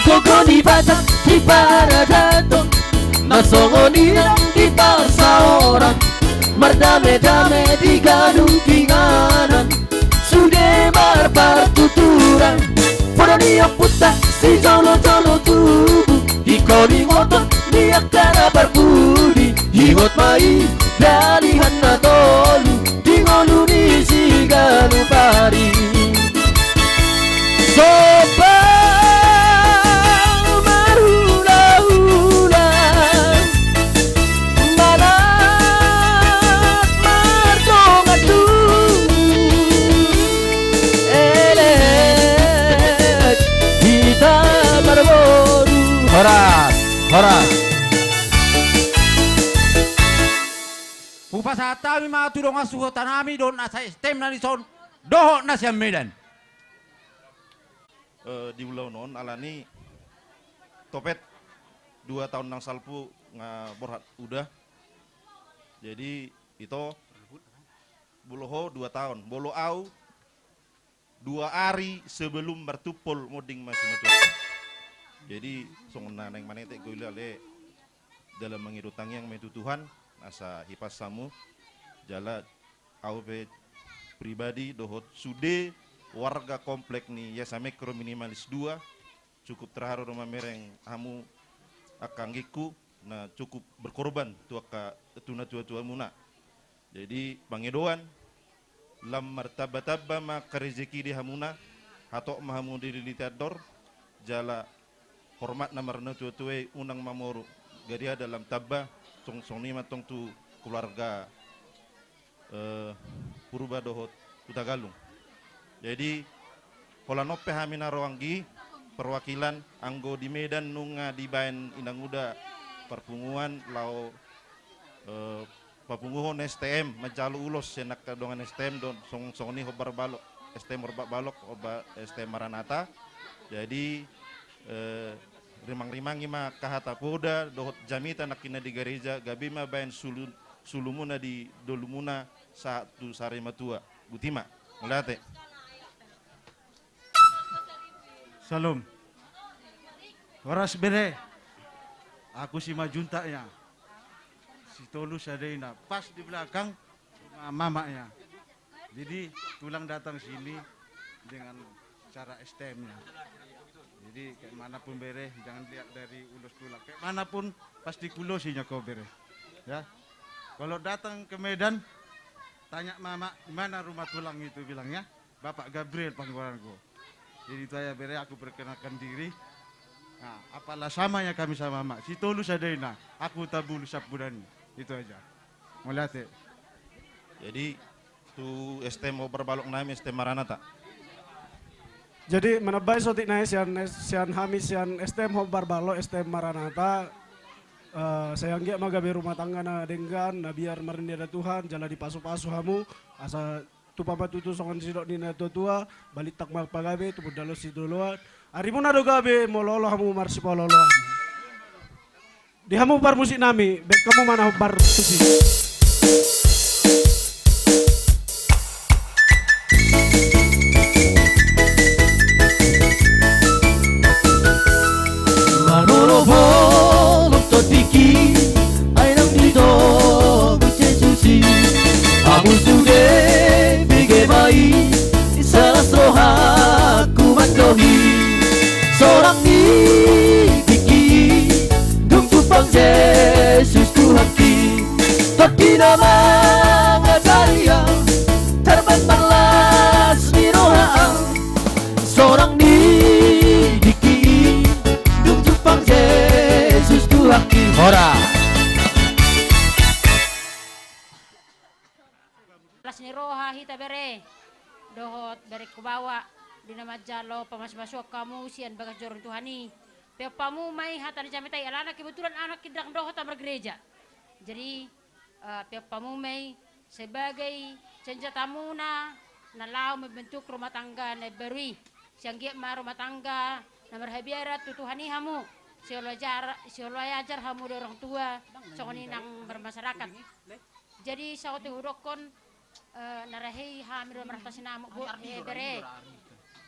Gogo ni Batak di paradaton, na songon i nang di parsaoran, mardame-dame di ganup inganan, sude marpartuturan. Poda ni ompunta sijolo-jolo tubu, di kolingoton ni angka na parpudi, ingot ma i dalihan na tolu di ngolu ni siganup ari. Sombang marhula-hula, manat mardongan tubu, elek hita marboru. Horas, horas. Hupasahat hami ma tu dongan suhut nami dohot na sa-S T M na dison dohot na sian Medan. Eh, di ulaon on alani topet dua taon nang salpu nga borhat uda. Jadi ito bolo ho dua taon, bolo au dua ari sebelum martumpol monding ma simatua. Jadi songon na naeng manetek goila le dalam mangido tangiang ma i tu Tuhan asa hipas hamu. Jala au pe pribadi dohot sude warga komplek ni Yasa Mikro Minimalis dua cukup terharu do mamereng hamu angka anggingku na cukup berkorban tu angka tu natua-tuamuna. Jadi pangidoan lam martamba-tamba ma angka rejeki di hamuna, hatop ma hamu dililiti andor, jala hormat na marnatua-tua i unang mamoru, gariada lam tamba, song-, songon i ma antong tu keluarga eh, Purba dohot Hutagalung. Jadi holan on pe hami na ro anggi perwakilan, anggo di Medan nunga dibaen inanguda parpunguan laho eh, papunguhon S T M, manjalo ulos sian angka dongan S T M do, song-, songon i hombar balok, S T M Orbak Balok, Orbak S T M Maranatha. Jadi eh, rimang-rimangi ma angka hata poda dohot jamita nangkin na di gareja, gabe ma baen sulu-, sulumuna di dolumuna sahat tu sarimatua. Botima. Mauliate. Salam. Horas bere. Aku si Majuntak ya. Si Tolu Sadeina. Pas di belakang ma-, mamaknya. Jadi tulang datang sini dengan cara S T M-nya. Jadi kayak mana pun bere, jangan lihat dari ulos tulang. Kayak mana pun pasti kulosi nyo ko bere. Ya. Kalau datang ke Medan, tanya mama, "Di mana rumah tulang itu?" bilangnya. Bapak Gabriel panggoaranku. Jadi itu aja bere, aku perkenalkan diri. Nah, apalah samanya kami sama mama. Sitolu sada ina, aku Hutabulu Sampudan. Itu aja. Mauliate. Jadi tu S T M Hombar Balok nami, S T M Maranatha. Jadi manambai saotik nai sian, sian hami sian S T M Hombar Balok, S T M Maranatha. Eh, sai anggiat ma gabe rumah tangga na denggan, na biar marende ada Tuhan, jala dipasupasu hamu, asa tupa ma tutu songon sidok ni na tuatua, balintang ma pagabe, tumundalhon sidoloan. Arimuna do gabe, molo olo hamu marsipaolooloan. Di hamu parmusik nami, baen hamu ma na hombar tusi. Manolobolong tondingki, ai naung ditogu Jesus i. Hamu sude bege ma i, salas rohangku mandok i. Sorang ni tingki i, dung jumpang Jesus Tuhanki. Tondi na mangajari au, tarban marlas ni roha au. Sorang ni tingki i, dung jumpang Jesus Tuhanki. Hora. Las ni roha hita bere, dohot berengku baoa, di na manjalo pamasumasuon hamu sian bagas joro ni Tuhan i. Peop hamu ma i hata ni jamita i, alana kebetulan au nangkin ndang dohot au margereja. Jadi, eh, peop hamu ma i sebagai senjatamuna na laho membentuk rumah tangga na baru i. Sai anggiat ma rumah tangga na marhabiaran tu Tuhan i hamu. Sai olo ajar, sai olo ajar hamu di orang tua, songon i nang marmasyarakat. Jadi saotik hudokkon, eh, na rahe i hami do marhata sinamot, bo, eh, bere.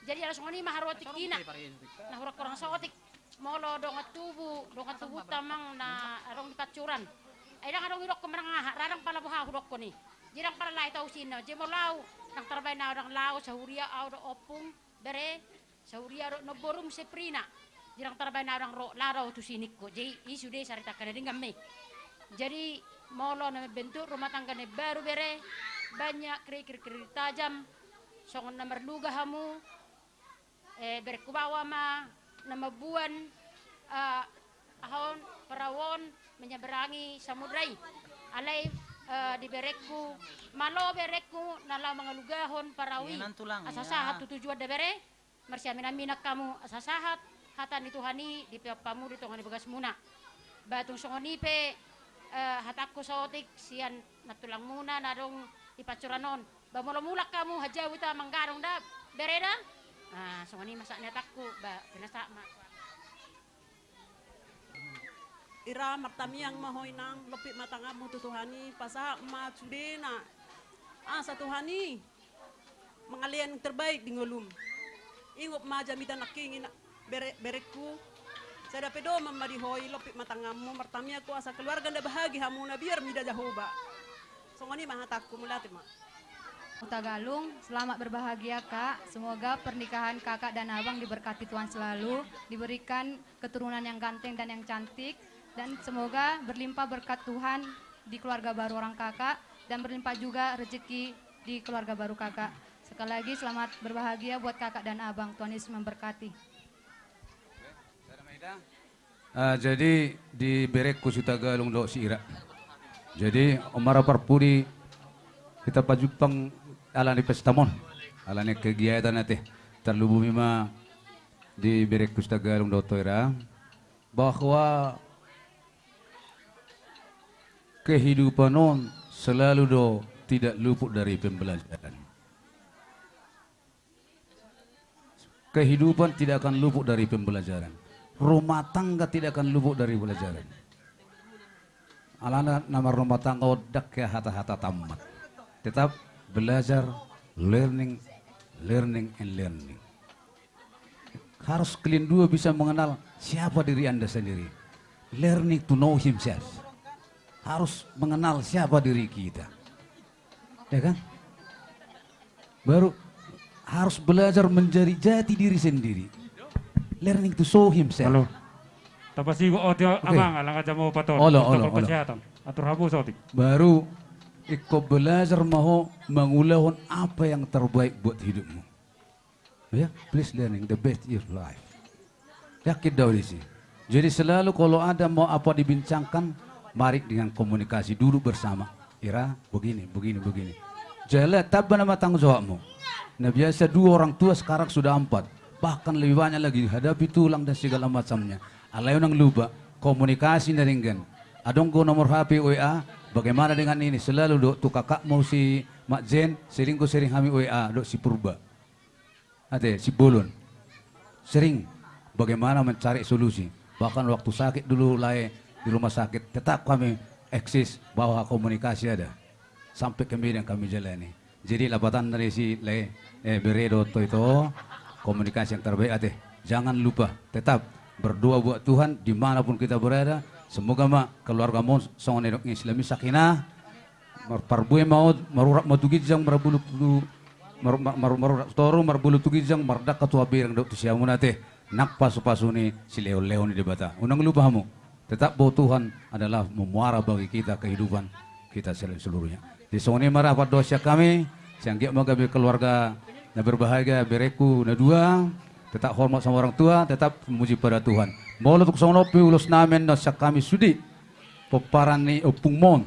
Jadi ala songon i ma haroa tingkina na hudokkon nang saotik. Molo dongan tubu, dongan tubuta amang na adong di Pancoran. Ai ndang adong hudokkon manang aha, radang pala boha hudokkon i. Jadi ndang pala lae tau sinna, jadi molo au, ndang tarbaen au ndang laho, sahuria au dohot ompung, bere, sahuria dohot nomborum Seprina. Jadi ndang tarbaen au ndang ro, laho do au tusi ningku. Jadi i sude saritangka na denggan ma i. Jadi molo na membentuk rumah tangga na baru bere, banyak kritik-kritik tajam, songon na marluga hamu, eh, berengku baoa ma na mamboan, eh, aha on, parau on menyeberangi samudra i. Alai, eh, di berengku, malo berengku na laho mangalugahon parau i. Asa sahat tu tujuan da bere, marsiaminaminan hamu asa sahat hata ni Tuhan i dipeop hamu di tonga ni bagasmuna. Ba tung songon i pe, eh, hatangku saotik sian nantulangmuna na adong di Pancoran on. Ba molo mulak hamu hanjabu hita manggadong da, bere da? Ah, songon i ma sahat ni hatangku, ba pinasahat ma. Ira martamiang ma ho inang, lompit ma tanganmu tu Tuhan i, pasahat ma sudena. Asa Tuhan i mangalean terbaik di ngolum. Ingot ma jamita nangkin i, bere-, berengku. Sada pedoman ma di ho i, lompit ma tanganmu, martamiang ho asa keluarga na bahagia hamu na biar mida Jahowa. Songon i ma hatangku, mauliate ma. Huta Galung, selamat berbahagia, Kak. Semoga pernikahan Kakak dan Abang diberkati Tuhan selalu, diberikan keturunan yang ganteng dan yang cantik, dan semoga berlimpah berkat Tuhan di keluarga baru orang Kakak, dan berlimpah juga rezeki di keluarga baru Kakak. Sekali lagi, selamat berbahagia buat Kakak dan Abang. Tuhan Yesus memberkati. Ah, jadi di berengku si Huta Galung dohot si Ira. Jadi on ma ra parpudi hita pajumpang ala ni pesta on, ala ni kegiatan ate. Tarlumobi ma di berengku si Huta Galung dohot ho Ira, bahwa kehidupan on selalu do tidak luput dari pembelajaran. Kehidupan tidak akan luput dari pembelajaran. Rumah tangga tidak akan luput dari pelajaran. Alana na marrumah tangga on ndang hea hata-hata tamat. Tetap belajar, learning, learning and learning. Harus kalian dua bisa mengenal siapa diri Anda sendiri. Learning to know himself. Harus mengenal siapa diri kita. Ya kan? Baru harus belajar menjadi jati diri sendiri. Learning to show himself. Halo. Tapasigo oto. Oke. Amang, alang aja mau pator. Olo, olo, olo. Kesehatan. Atur hamu sotik. Baru ingkon belajar ma ho mangulahon apa yang terbaik buat hidupmu. Ya, please learning the best your life. Yakin do disi. Jadi selalu kalau ada mau apa dibincangkan, mari dengan komunikasi, duduk bersama. Ira, begini, begini, begini. Jala tamba nama tanggung jawabmu. Nah, biasa dua orang tua, sekarang sudah empat. Bahkan lebih banyak lagi, hadapi tulang dan segala macamnya. Alai unang lupa, komunikasi na denggan. Adong do nomor H P, W A, bagaimana dengan ini? Selalu do, tu kakakmu si Mak Jen, sering do sering hami W A, do si Purba. Ate, Simbolon. Sering, bagaimana mencari solusi. Bahkan waktu sakit dulu lae di rumah sakit, tetap kami eksis bahwa komunikasi ada. Sampai kemudian kami jalani. Jadi lapatan dari si lae, eh, bere do to itu, komunikasi yang terbaik ate. Jangan lupa, tetap berdoa buat Tuhan dimanapun kita berada. Semoga ma keluargamu songon na nidok ni Islam i sakinah, marparbue ma on, marurat ma tu ginjang, marbulu tu, mar-, mar-, mar-, marurat tu toru, marbulu tu ginjang, mardangka tu habereng dohot tu siamun ate. Nang pasupasu ni silehonlehon ni Debata. Unang lupa hamu. Tetap bahwa Tuhan adalah memuara bagi kita kehidupan kita sel-, seluruhnya. Jadi songon i ma ra pandohan sian hami, sai anggiat ma gabe keluarga na berbahagia, berengku na dua, tetap hormat sama orang tua, tetap memuji pada Tuhan. Molo tung songon on pe ulos nami annon sian hami sude, pomparan ni ompungmon.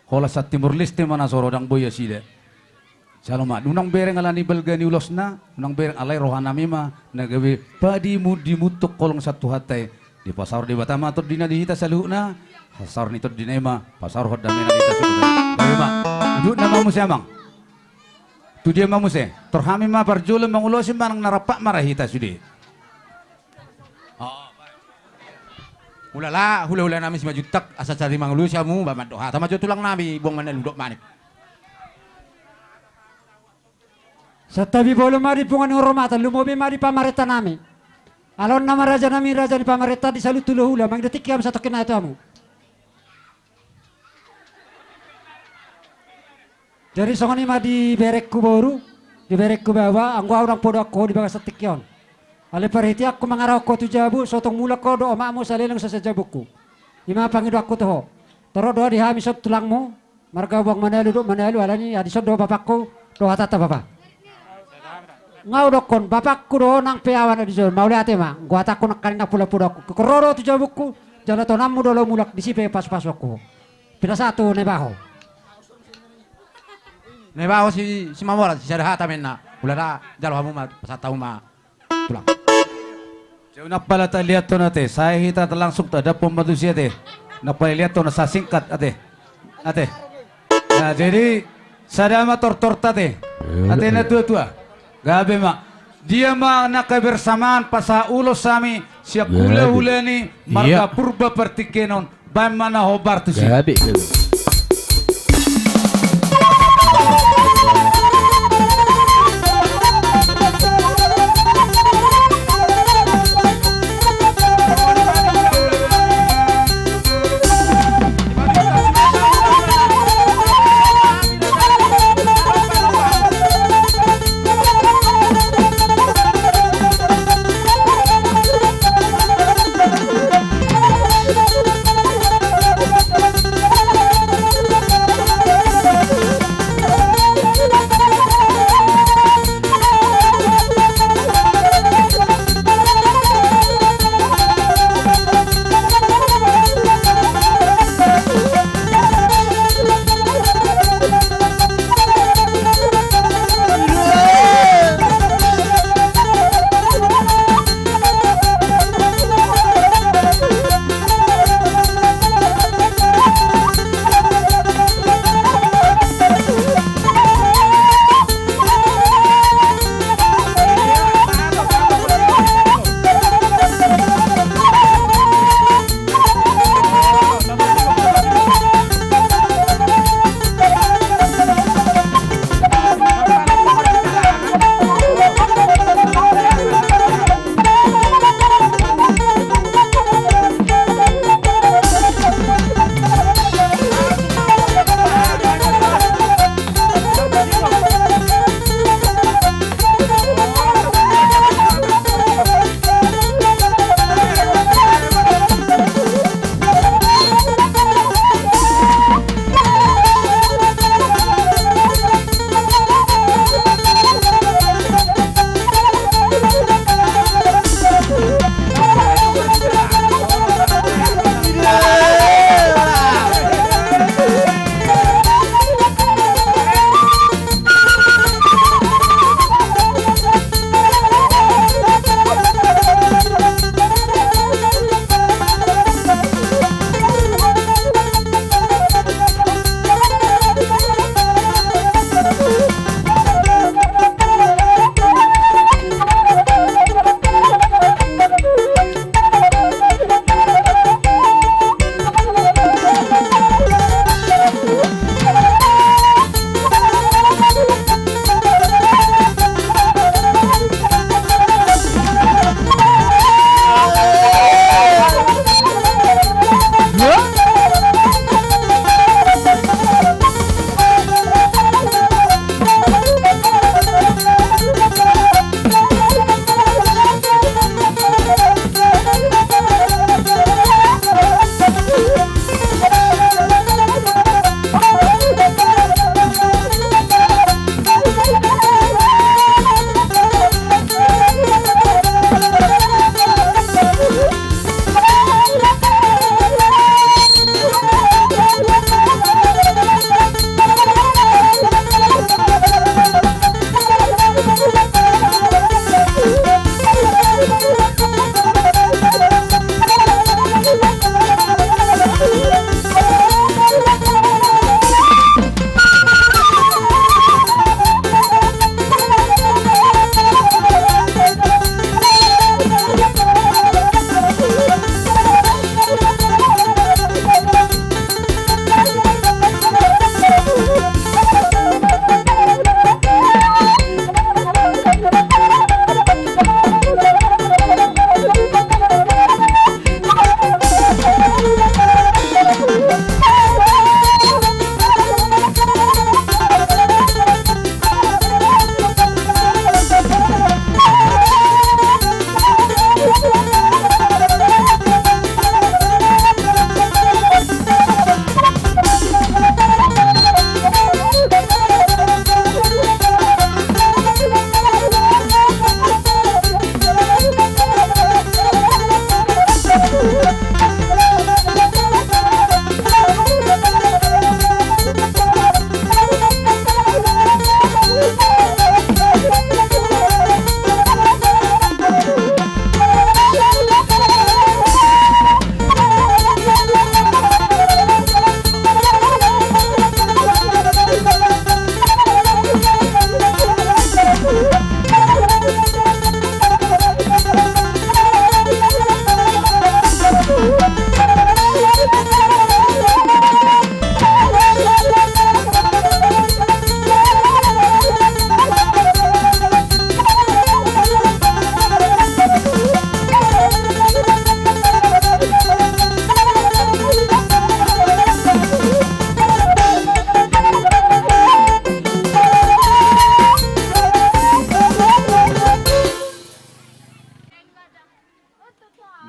Holan sian Timor Leste ma na so ro, ndang boi nasida. Jalo ma, unang bereng alani balga ni ulosna, unang bereng, alai rohanami ma na gabe padimundimun tu holong sian Tuhanta i. Dipasaor Debata ma tondina di hita saluhutna, pasaor ni tondina i ma pasaorhon damena di hita saluhutna. Boi ma, duduk nama muse amang. Tu dia ma muse, tor hami ma parjolo mangulosi manang na rap ma ra hita sude. Ulala, hulahula nami Simanjuntak, asa sari mangulosi hamu, ba mandok hata ma jo tulang nami, Boang Manalu Dok Manik. Santabi bolon ma di punguan ni horomatan, lumobi ma di pamarenta nami. Alona ma raja nami, raja ni pamarenta di saluhut hulahula, mangido tingki hamu satongkin nai tu hamu. Jadi songon i ma di berengku boru, di berengku baoa, anggo au ndang podoanku ho di bagasan tingki on. Alai parhiteanku mangarahon ho tu jabu, so tung mulak ho dohot omakmu saleleng so sian jabungku. I ma pangidoanku tu ho. Torop do di hami son tulangmu, marga Boang Manalu Dok Manalu, alani adison do bapakku, do hatanta bapa. Nga hudokkon, bapakku do ho nang pe au anak dison, mauliate ma, anggo hatangku nangkaning ndang pola podoanku. Ingkon ro do tu jabungku, jala tonammu do laho mulak, disi pe pasupasuonku ho. Pinasahat tu Naibaho. Naibaho si, si Mamora, si sada hata ma inna. Ulala, jalo hamu ma, pasahat hamu ma. Tulang. Jauh nang pala taliathon ate, sai hita langsung tadaphon ma tusi ate. Nang pala liathon na sasingkat ate. Ate. Nah, jadi sada ma tortorta ate. Ate na tuatua. Gabe ma. Dia ma na kebersamaan pasahat ulos hami sian hulahula ni marga Purba partingkian on. Baen ma na hombar tusi. Gabe, gabe.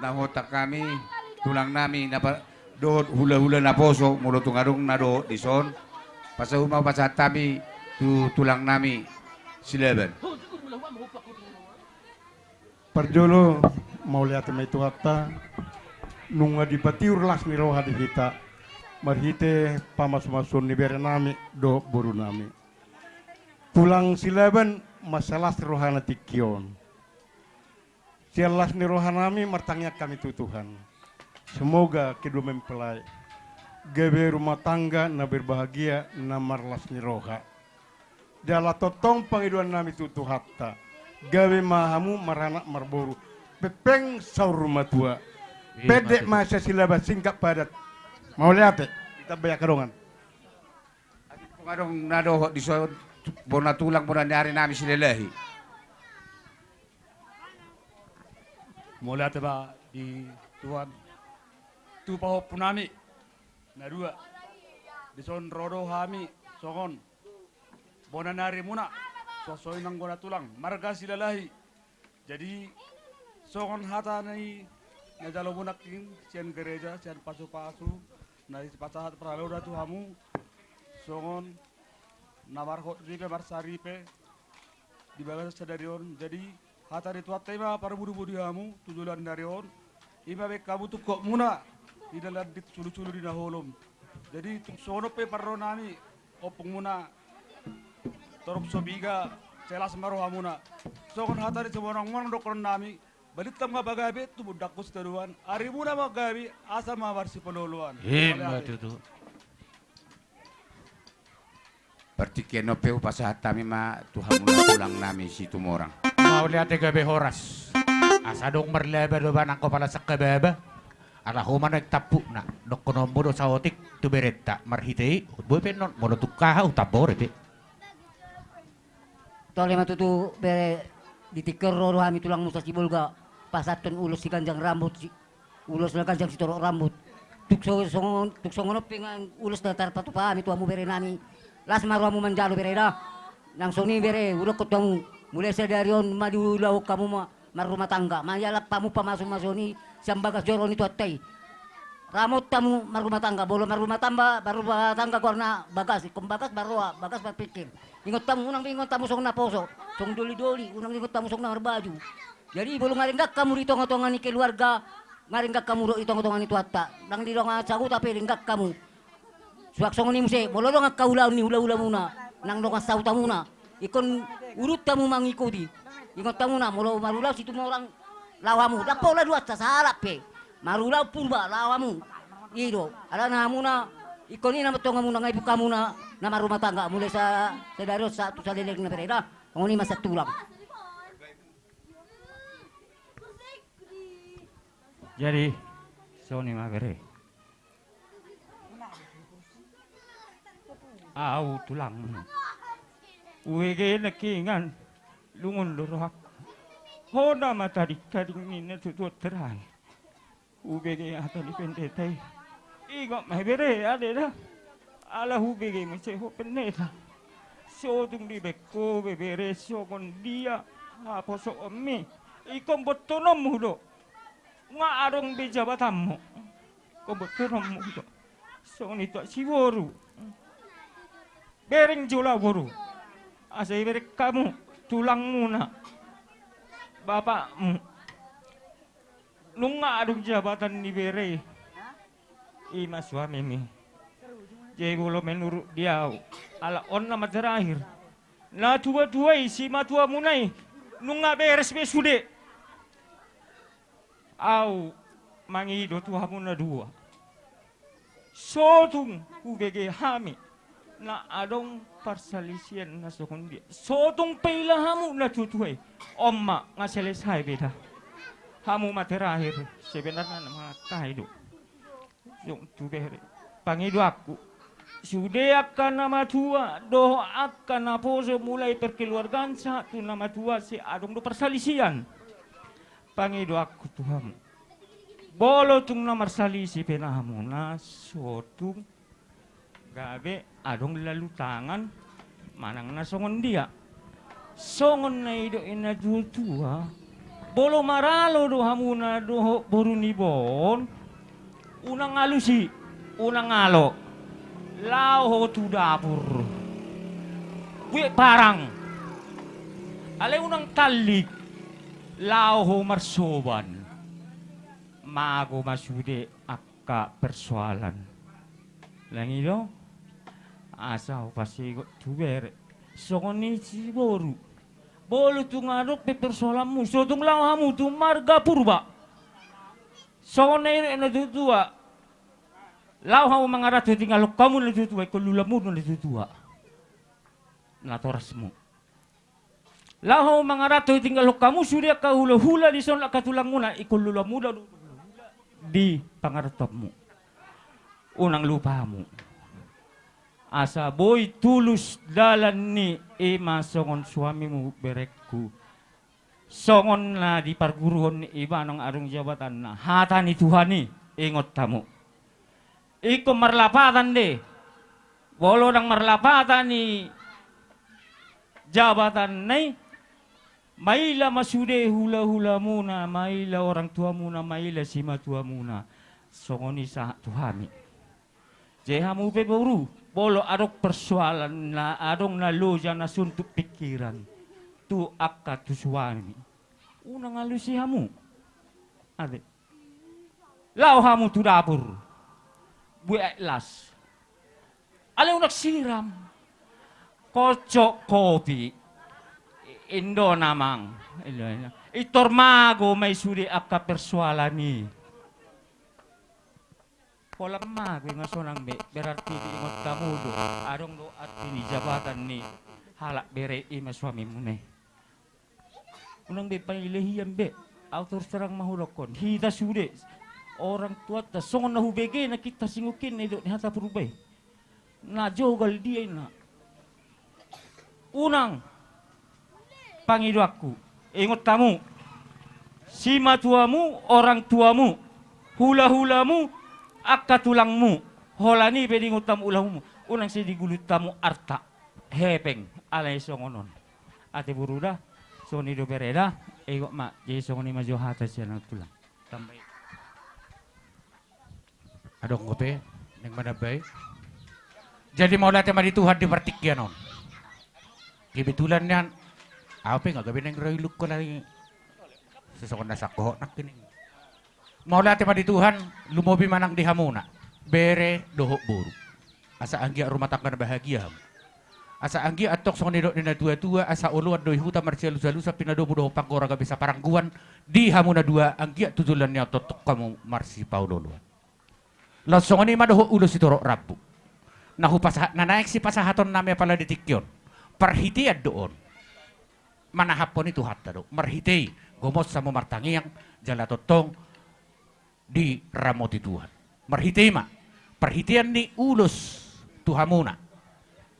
Nahuhut hami, tulang nami, na pa-, dohot hula-hula naposo, molo tung adong na dohot dison, pasahat ma, pasahat hami tu tulang nami Silaban. Parjolo, mauliate ma i Tuhanta, nunga dipatiur las ni roha di hita, marhite pamasumasuon ni bere nami dohot boru nami. Tulang Silaban mansai las rohana tingki on. Sian las ni roha nami martangiang hami tu Tuhan. Semoga kedua mempelai gabe rumah tangga na berbahagia, na marlas ni roha. Jala tongtong pangidoan nami tu Tuhanta, gabe ma hamu maranak marboru, pengpeng saur matua. Pendek ma sian Silaban, singkat padat. Mauliate. Ditambai angka dongan. Adong na dohot dison, bona tulang, bona ni ari nami Silalahi. Mauliate ma di Tuhan. Tu pahompu nami na dua, dison ro do hami songon bona ni arimuna, suang songon i nang bona tulang, marga Silalahi. Jadi songon hata na i na jalo muna nangkin sian gereja, sian pasupasu na dipasahat parhalado tu hamu, songon na marhot ripe marsaripe di bagasan sadari on. Jadi hata ni Tuhanta i ma parbudu-budu di hamu tu joloan ni ari on. I ma baen hamu tungkot muna di na landit, sulusulu di na holom. Jadi tung songon on pe parro nami, ompung muna Torop Sopiga, sai las ma roha muna. Songon hata ni simonang-monang dohonon nami, balintang ma pagabe, tumundalhon sitadoan, arimuna ma gabe, asa ma marsipaloaloan. Ima tutu. Partingkian on pe hupasahat hami ma tu hamuna tulang nami Situmorang. Mauliate, gabe horas. Asa adong marlaba do ba nang ho pala sangkababa. Ala ho ma naeng tampukna, dohononmu do saotik tu berenta, marhite i boi pe annon, molo tung aha hutambore pe. Tole ma tutu bere, di tingki on ro do hami tulangmu Sibolga pasahathon ulos siganjang rambut, si-, ulos na ganjang sitorop rambut. Tung so-, songon, tung songon on pe nang ulos na tarpatupa hami tu hamu bere nami. Las ma rohamu manjalo bere da. Nang songon i bere, hudokkon tu hamu, mulai sadari on ma diulahon hamu ma marrumah tangga, manjalap hamu pamasumasuon i sian bagas joro ni Tuhanta i. Ramot hamu marrumah tangga, molo marrumah tamba-, marrumah tangga goarna bagas, ingkon bagas marroha, bagas marpingkir. Ingot hamu, unang be ingot hamu songon naposo, songon dolidoli, unang ingot hamu songon na marbaju. Jadi molo nga denggan hamu di tongatonga ni keluarga, nga denggan hamu dohot di tongatonga ni Tuhanta. Nang di dongan sahuta pe denggan hamu. Suang songon i muse, molo adong angka ulaon ni hulahulamuna, nang dongan sahutamuna, Ingkon urut hamu mangikuti. Ingot hamuna molo marulaon Situmorang laho hamu. Ndang pola duansa sahalak pe. Marulaon Purba laho hamu. I do. Alana hamuna ingkon i na mantong hamuna nga ibuk hamuna na marrumah tangga. Mulai sa, sadari on sa tu saleleng na bere da. Songon i ma sian tulang. Jadi songon i ma bere. Au tulangmu. Ubege nangkiningan lungun do rohangku. Ho na ma tadingkading ni na tutuan terakhir. Ubege hata ni pendeta i. Ingot ma bere ate da. Ala hubege muse ho pendeta. Sotung dibaen ho be bere songon dia haposoonmi. Ingkon bottononmu do. Nga adong be jabatanmu. Ingkon bottononmu do. Songon i tu siboru. Bereng jolo boru. Asa ibereng hamu tulangmuna. Bapakmu. Nunga adong jabatan ni bere i. I ma suamimi. Jadi molo menurut di au. Ala on nama terakhir. Na tua-tua i simatuamuna i. Nunga beres be sude. Au mangido tu hamu na dua. Sotung hubege hami na adong parsalisian na songon dia. Sotung pe ila hamu na tuatua i. On ma nga selesai be da. Hamu ma terakhir sebenarna na mangangkahi do. Dung tu bere. Pangidoanku. Sude angka na matua dohot angka na poso mulai perkeluargaan sahat tu na matua sai adong do parsalisian. Pangidoanku tu hamu. Molo tung na marsalisi pe na hamu na sotung gabe adong lalu tangan manang na songon dia. Songon na nidok ni na tuatua. Molo maralo do hamuna dohot boru ni bon. Unang alusi, unang alo. Laho ho tu dapur. Buek parang. Alai unang tallik. Laho ho marsoban. Mago ma sude angka persoalan. Nang i do. Asa hupasingot tu bere. Songon i siboru. Molo tung adong pe persoalanmu. Sotung laho hamu tu marga Purba. Songon na nidok ni na tuatua. Laho hamu mangaranto tinggalhon hamu na tuatua. Ingkon lulaonmu do na tuatua. Natorasmu. Laho mangaranto tinggalhon hamu sude angka hulahula dison angka tulangmuna ingkon lulaonmu do di pangarantoanmu. Unang lupa hamu. Asa boi tulus dalan ni i ma songon suamimu berengku. Songon na diparguruhon ni iba nang adong jabatanna hata ni Tuhan i ingot hamu. Ingkon marlapatan de. Molo ndang marlapatan i jabatanna i. Maila ma sude hulahulamuna, maila orang tuamuna, maila simatuamuna. Songon i sahat tu hami. Jadi hamu pe boru, molo adong persoalan na adong na loja na suntuk pikiran tu angka tu suami. Unang alusi hamu. Ate. Laho hamu tu dapur. Buek aek las. Alai unang siram. Kocok kopi. Indo namang. Indo, indo. Intor mago ma i sude angka persoalan i. Pola mago i nga sonang be. Berarti diingot hamu do. Adong do arti ni jabatan ni halak bere i ma suamimuna i. Unang be pailehian be. Au torus terang ma hudokkon. Hita sude. Orang tuanta. Songon na hubege na kita singukin na idok ni hata Purba i. Na jogal dia ina. Unang. Pangidoanku. Ingot hamu. Simatuamu, orang tuamu. Hulahulamu, angka tulangmu. Holan i pe diingot hamu hulahulamu. Unang sai digulut hamu arta. Hepeng. Alai songon on. Ate boru da, songon i do bere da, ingot ma, jadi songon i ma jo hata sian au tulang. Tambai. Adong dope, naeng manambai. Jadi mauliate ma di Tuhan di partingkian on. Kebetulan nian, au pe nga gabe naeng ro ilungkon lagi. Sesongon na sangkohot nangkining. Mauliate ma di Tuhan, lumobi ma nang di hamuna. Bere dohot boru. Asa anggiat rumah tangga na bahagia hamu. Asa anggiat antong songon nidok ni na tua-tua, asa oloan do i huta marsialus-alusan, pinadomu dohot panggora gabe saparangguan, di hamu na dua anggiat tu joloan ni on tongtong hamu marsipaolo-oloan. Laos songon i ma dohot ulos sitorop rambu. Na hupasahat, na naeng sipasahatonnami apala di tingki on, parhitean do on. Manahaphon i Tuhanta do. Marhite i, gomos hamu martangiang, jala tongtong diramoti Tuhan. Marhite i ma, parhitean ni ulos tu hamuna.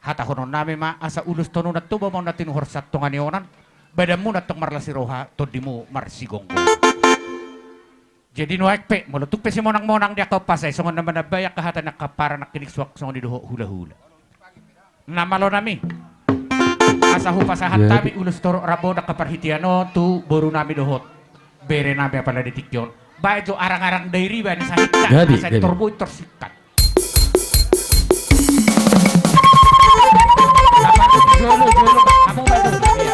Hatahononnami ma asa ulos tondunan Toba ma on na tinuhor sian tonga ni onan, badanmuna antong marlas ni roha, tondimu marsigomgoman. Jadi nuaeng pe, molo tung pe simonang-monang di angka umpasa i, songon na manambai angka hata ni angka ampara nangkin suang songon i dohot hula-hula. Na malo nami. Asa hupasahat hami ulos torop rambu on, angka parhitean on tu boru nami dohot bere nami apala di tingki on. Baen jo arang-arang dairi baen sahingkat. Jadi, asa jadi. Torboi torsingkat. Jolo, jolo, hamu ma jolo. Iya.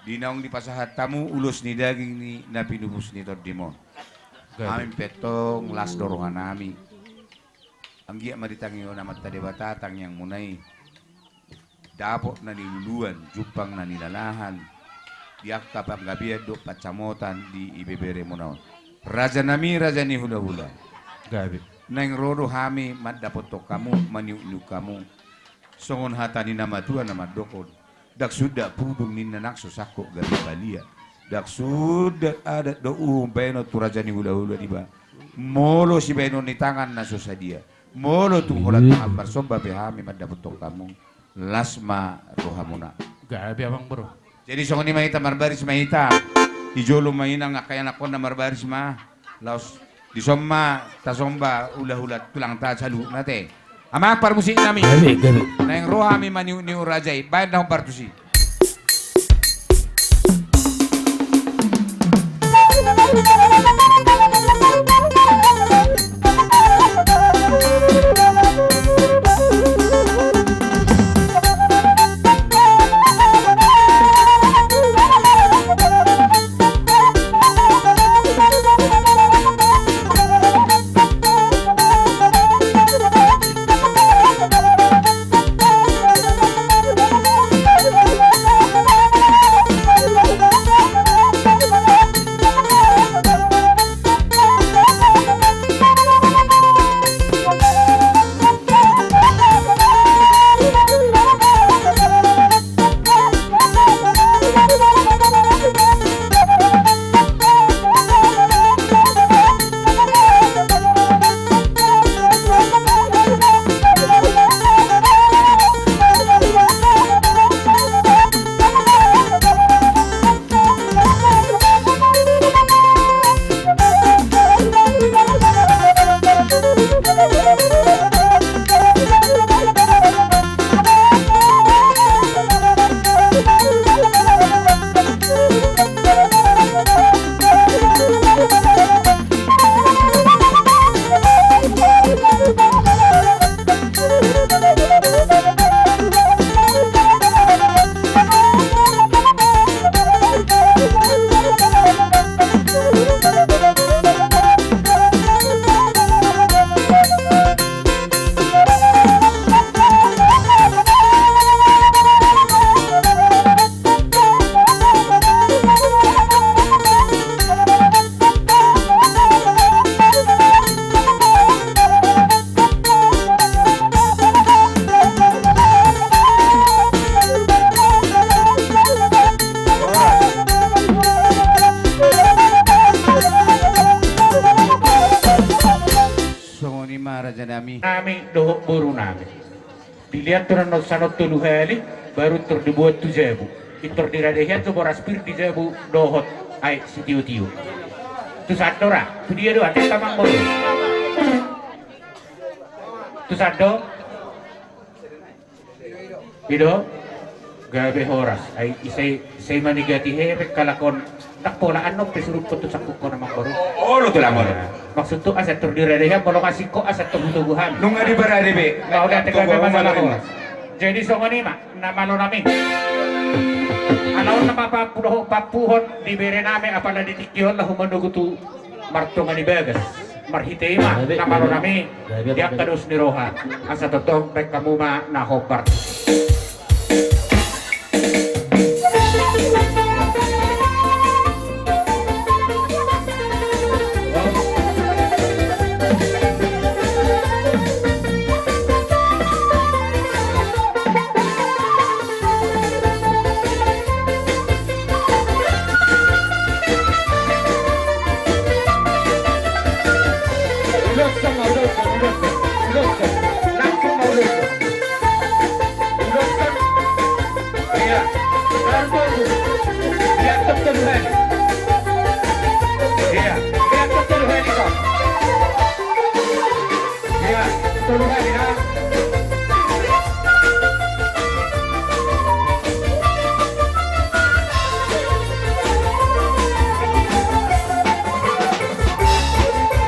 Di naung dipasahat hamu ulos ni daging ni na pinupus ni tondim on. Gabe. Hami pe antong las do rohanami. Anggiat ma ditangihon Amanta Debata tangiangmuna i. Dapot na niluluan, jumpang na nilalahan. Di angka panggabean dohot pansamotan di ibeberemuna on. Rajanami, raja ni hulahula. Gabe. Naeng ro do hami mandapothon hamu, maniuk-niuk hamu. Songon hata ni na matua na mandok on: Ndang sundat pudung ninna nang so sangkot gabe balia. Ndang sundat adat dohot uhum baenon tu raja ni hulahula niba. Molo sibaenon ni tangan na so sadia, molo tung holan tangan marsomba pe hami mandapothon hamu, las ma rohamuna. Gabe, amang boru. Jadi songon i ma hita marbaris ma hita. Di jolo ma inang, angka ianakhon na marbaris ma. Laos dison ma tasomba hulahula tulangta saluhutna te. Amang parmusik nami. Gabe, gabe. Naeng ro hami maniukniuk raja i, baen na hombar tusi. Songon i ma raja nami. Nami dohot boru nami. Diliat tu na nonsanon tolu hali, baru tor dibuat tu jabu. Intor dirade hian tu boras pir di jabu dohot aek sitiotio. Tu sandok ra, tu dia do ate tamang boru. Tu sandok. Ido, gabe horas. Ai isai, isai manigati he pe kalakon. Ndang pola annon pe surutkon tu sangkukkon amang boru. Olo tulang olo. Maksudhu asa tor dirade hian molo ngasingkon asa tor hutogu hami. Nunga dibarade be. Mau date gabe masalah horas. Jadi songon i ma na malo nami. Ala on nama papu dohot papuhon di bere nami apala di tingki on laho manogu tu martonga ni bagas. Marhite i ma na malo nami di angka dos ni roha. Asa tongtong baen hamu ma na hombar. Ulos sama, ulos, ulos, ulos. Langsung ma ulos. Ulos. Iya. Baru tunggu. Lihat betul, Hen. Iya. Lihat betul, Hen, itu. Iya, tolu hali, ya.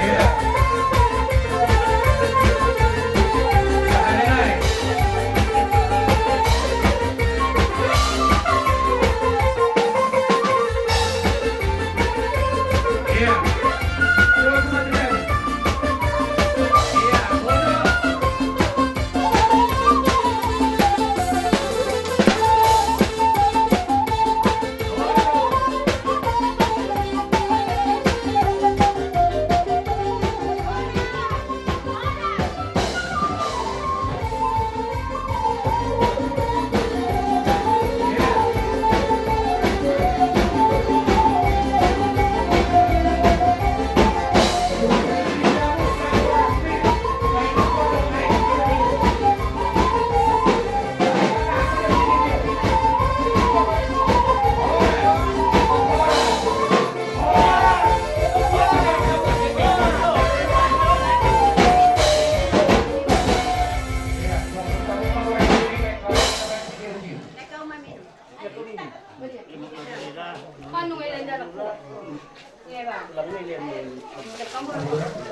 Iya. Sahari-hari. Iya.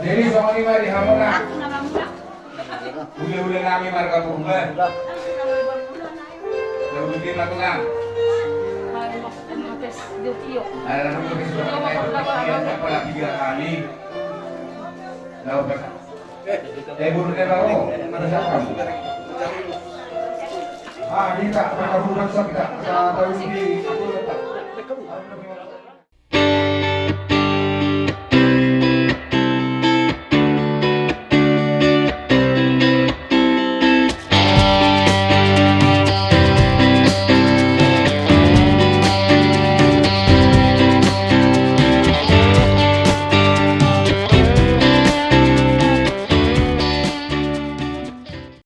Jadi songon i ma di hamuna. Ule-ule nami marga Purba. Lalu di mana tuh, Kang? Ada nama tuh, apalagi dia kali. Lalu, eh, bulu, eh, baru. Ada siapa? Ah, kita, kita bukan siapa, kita, kita tahu di,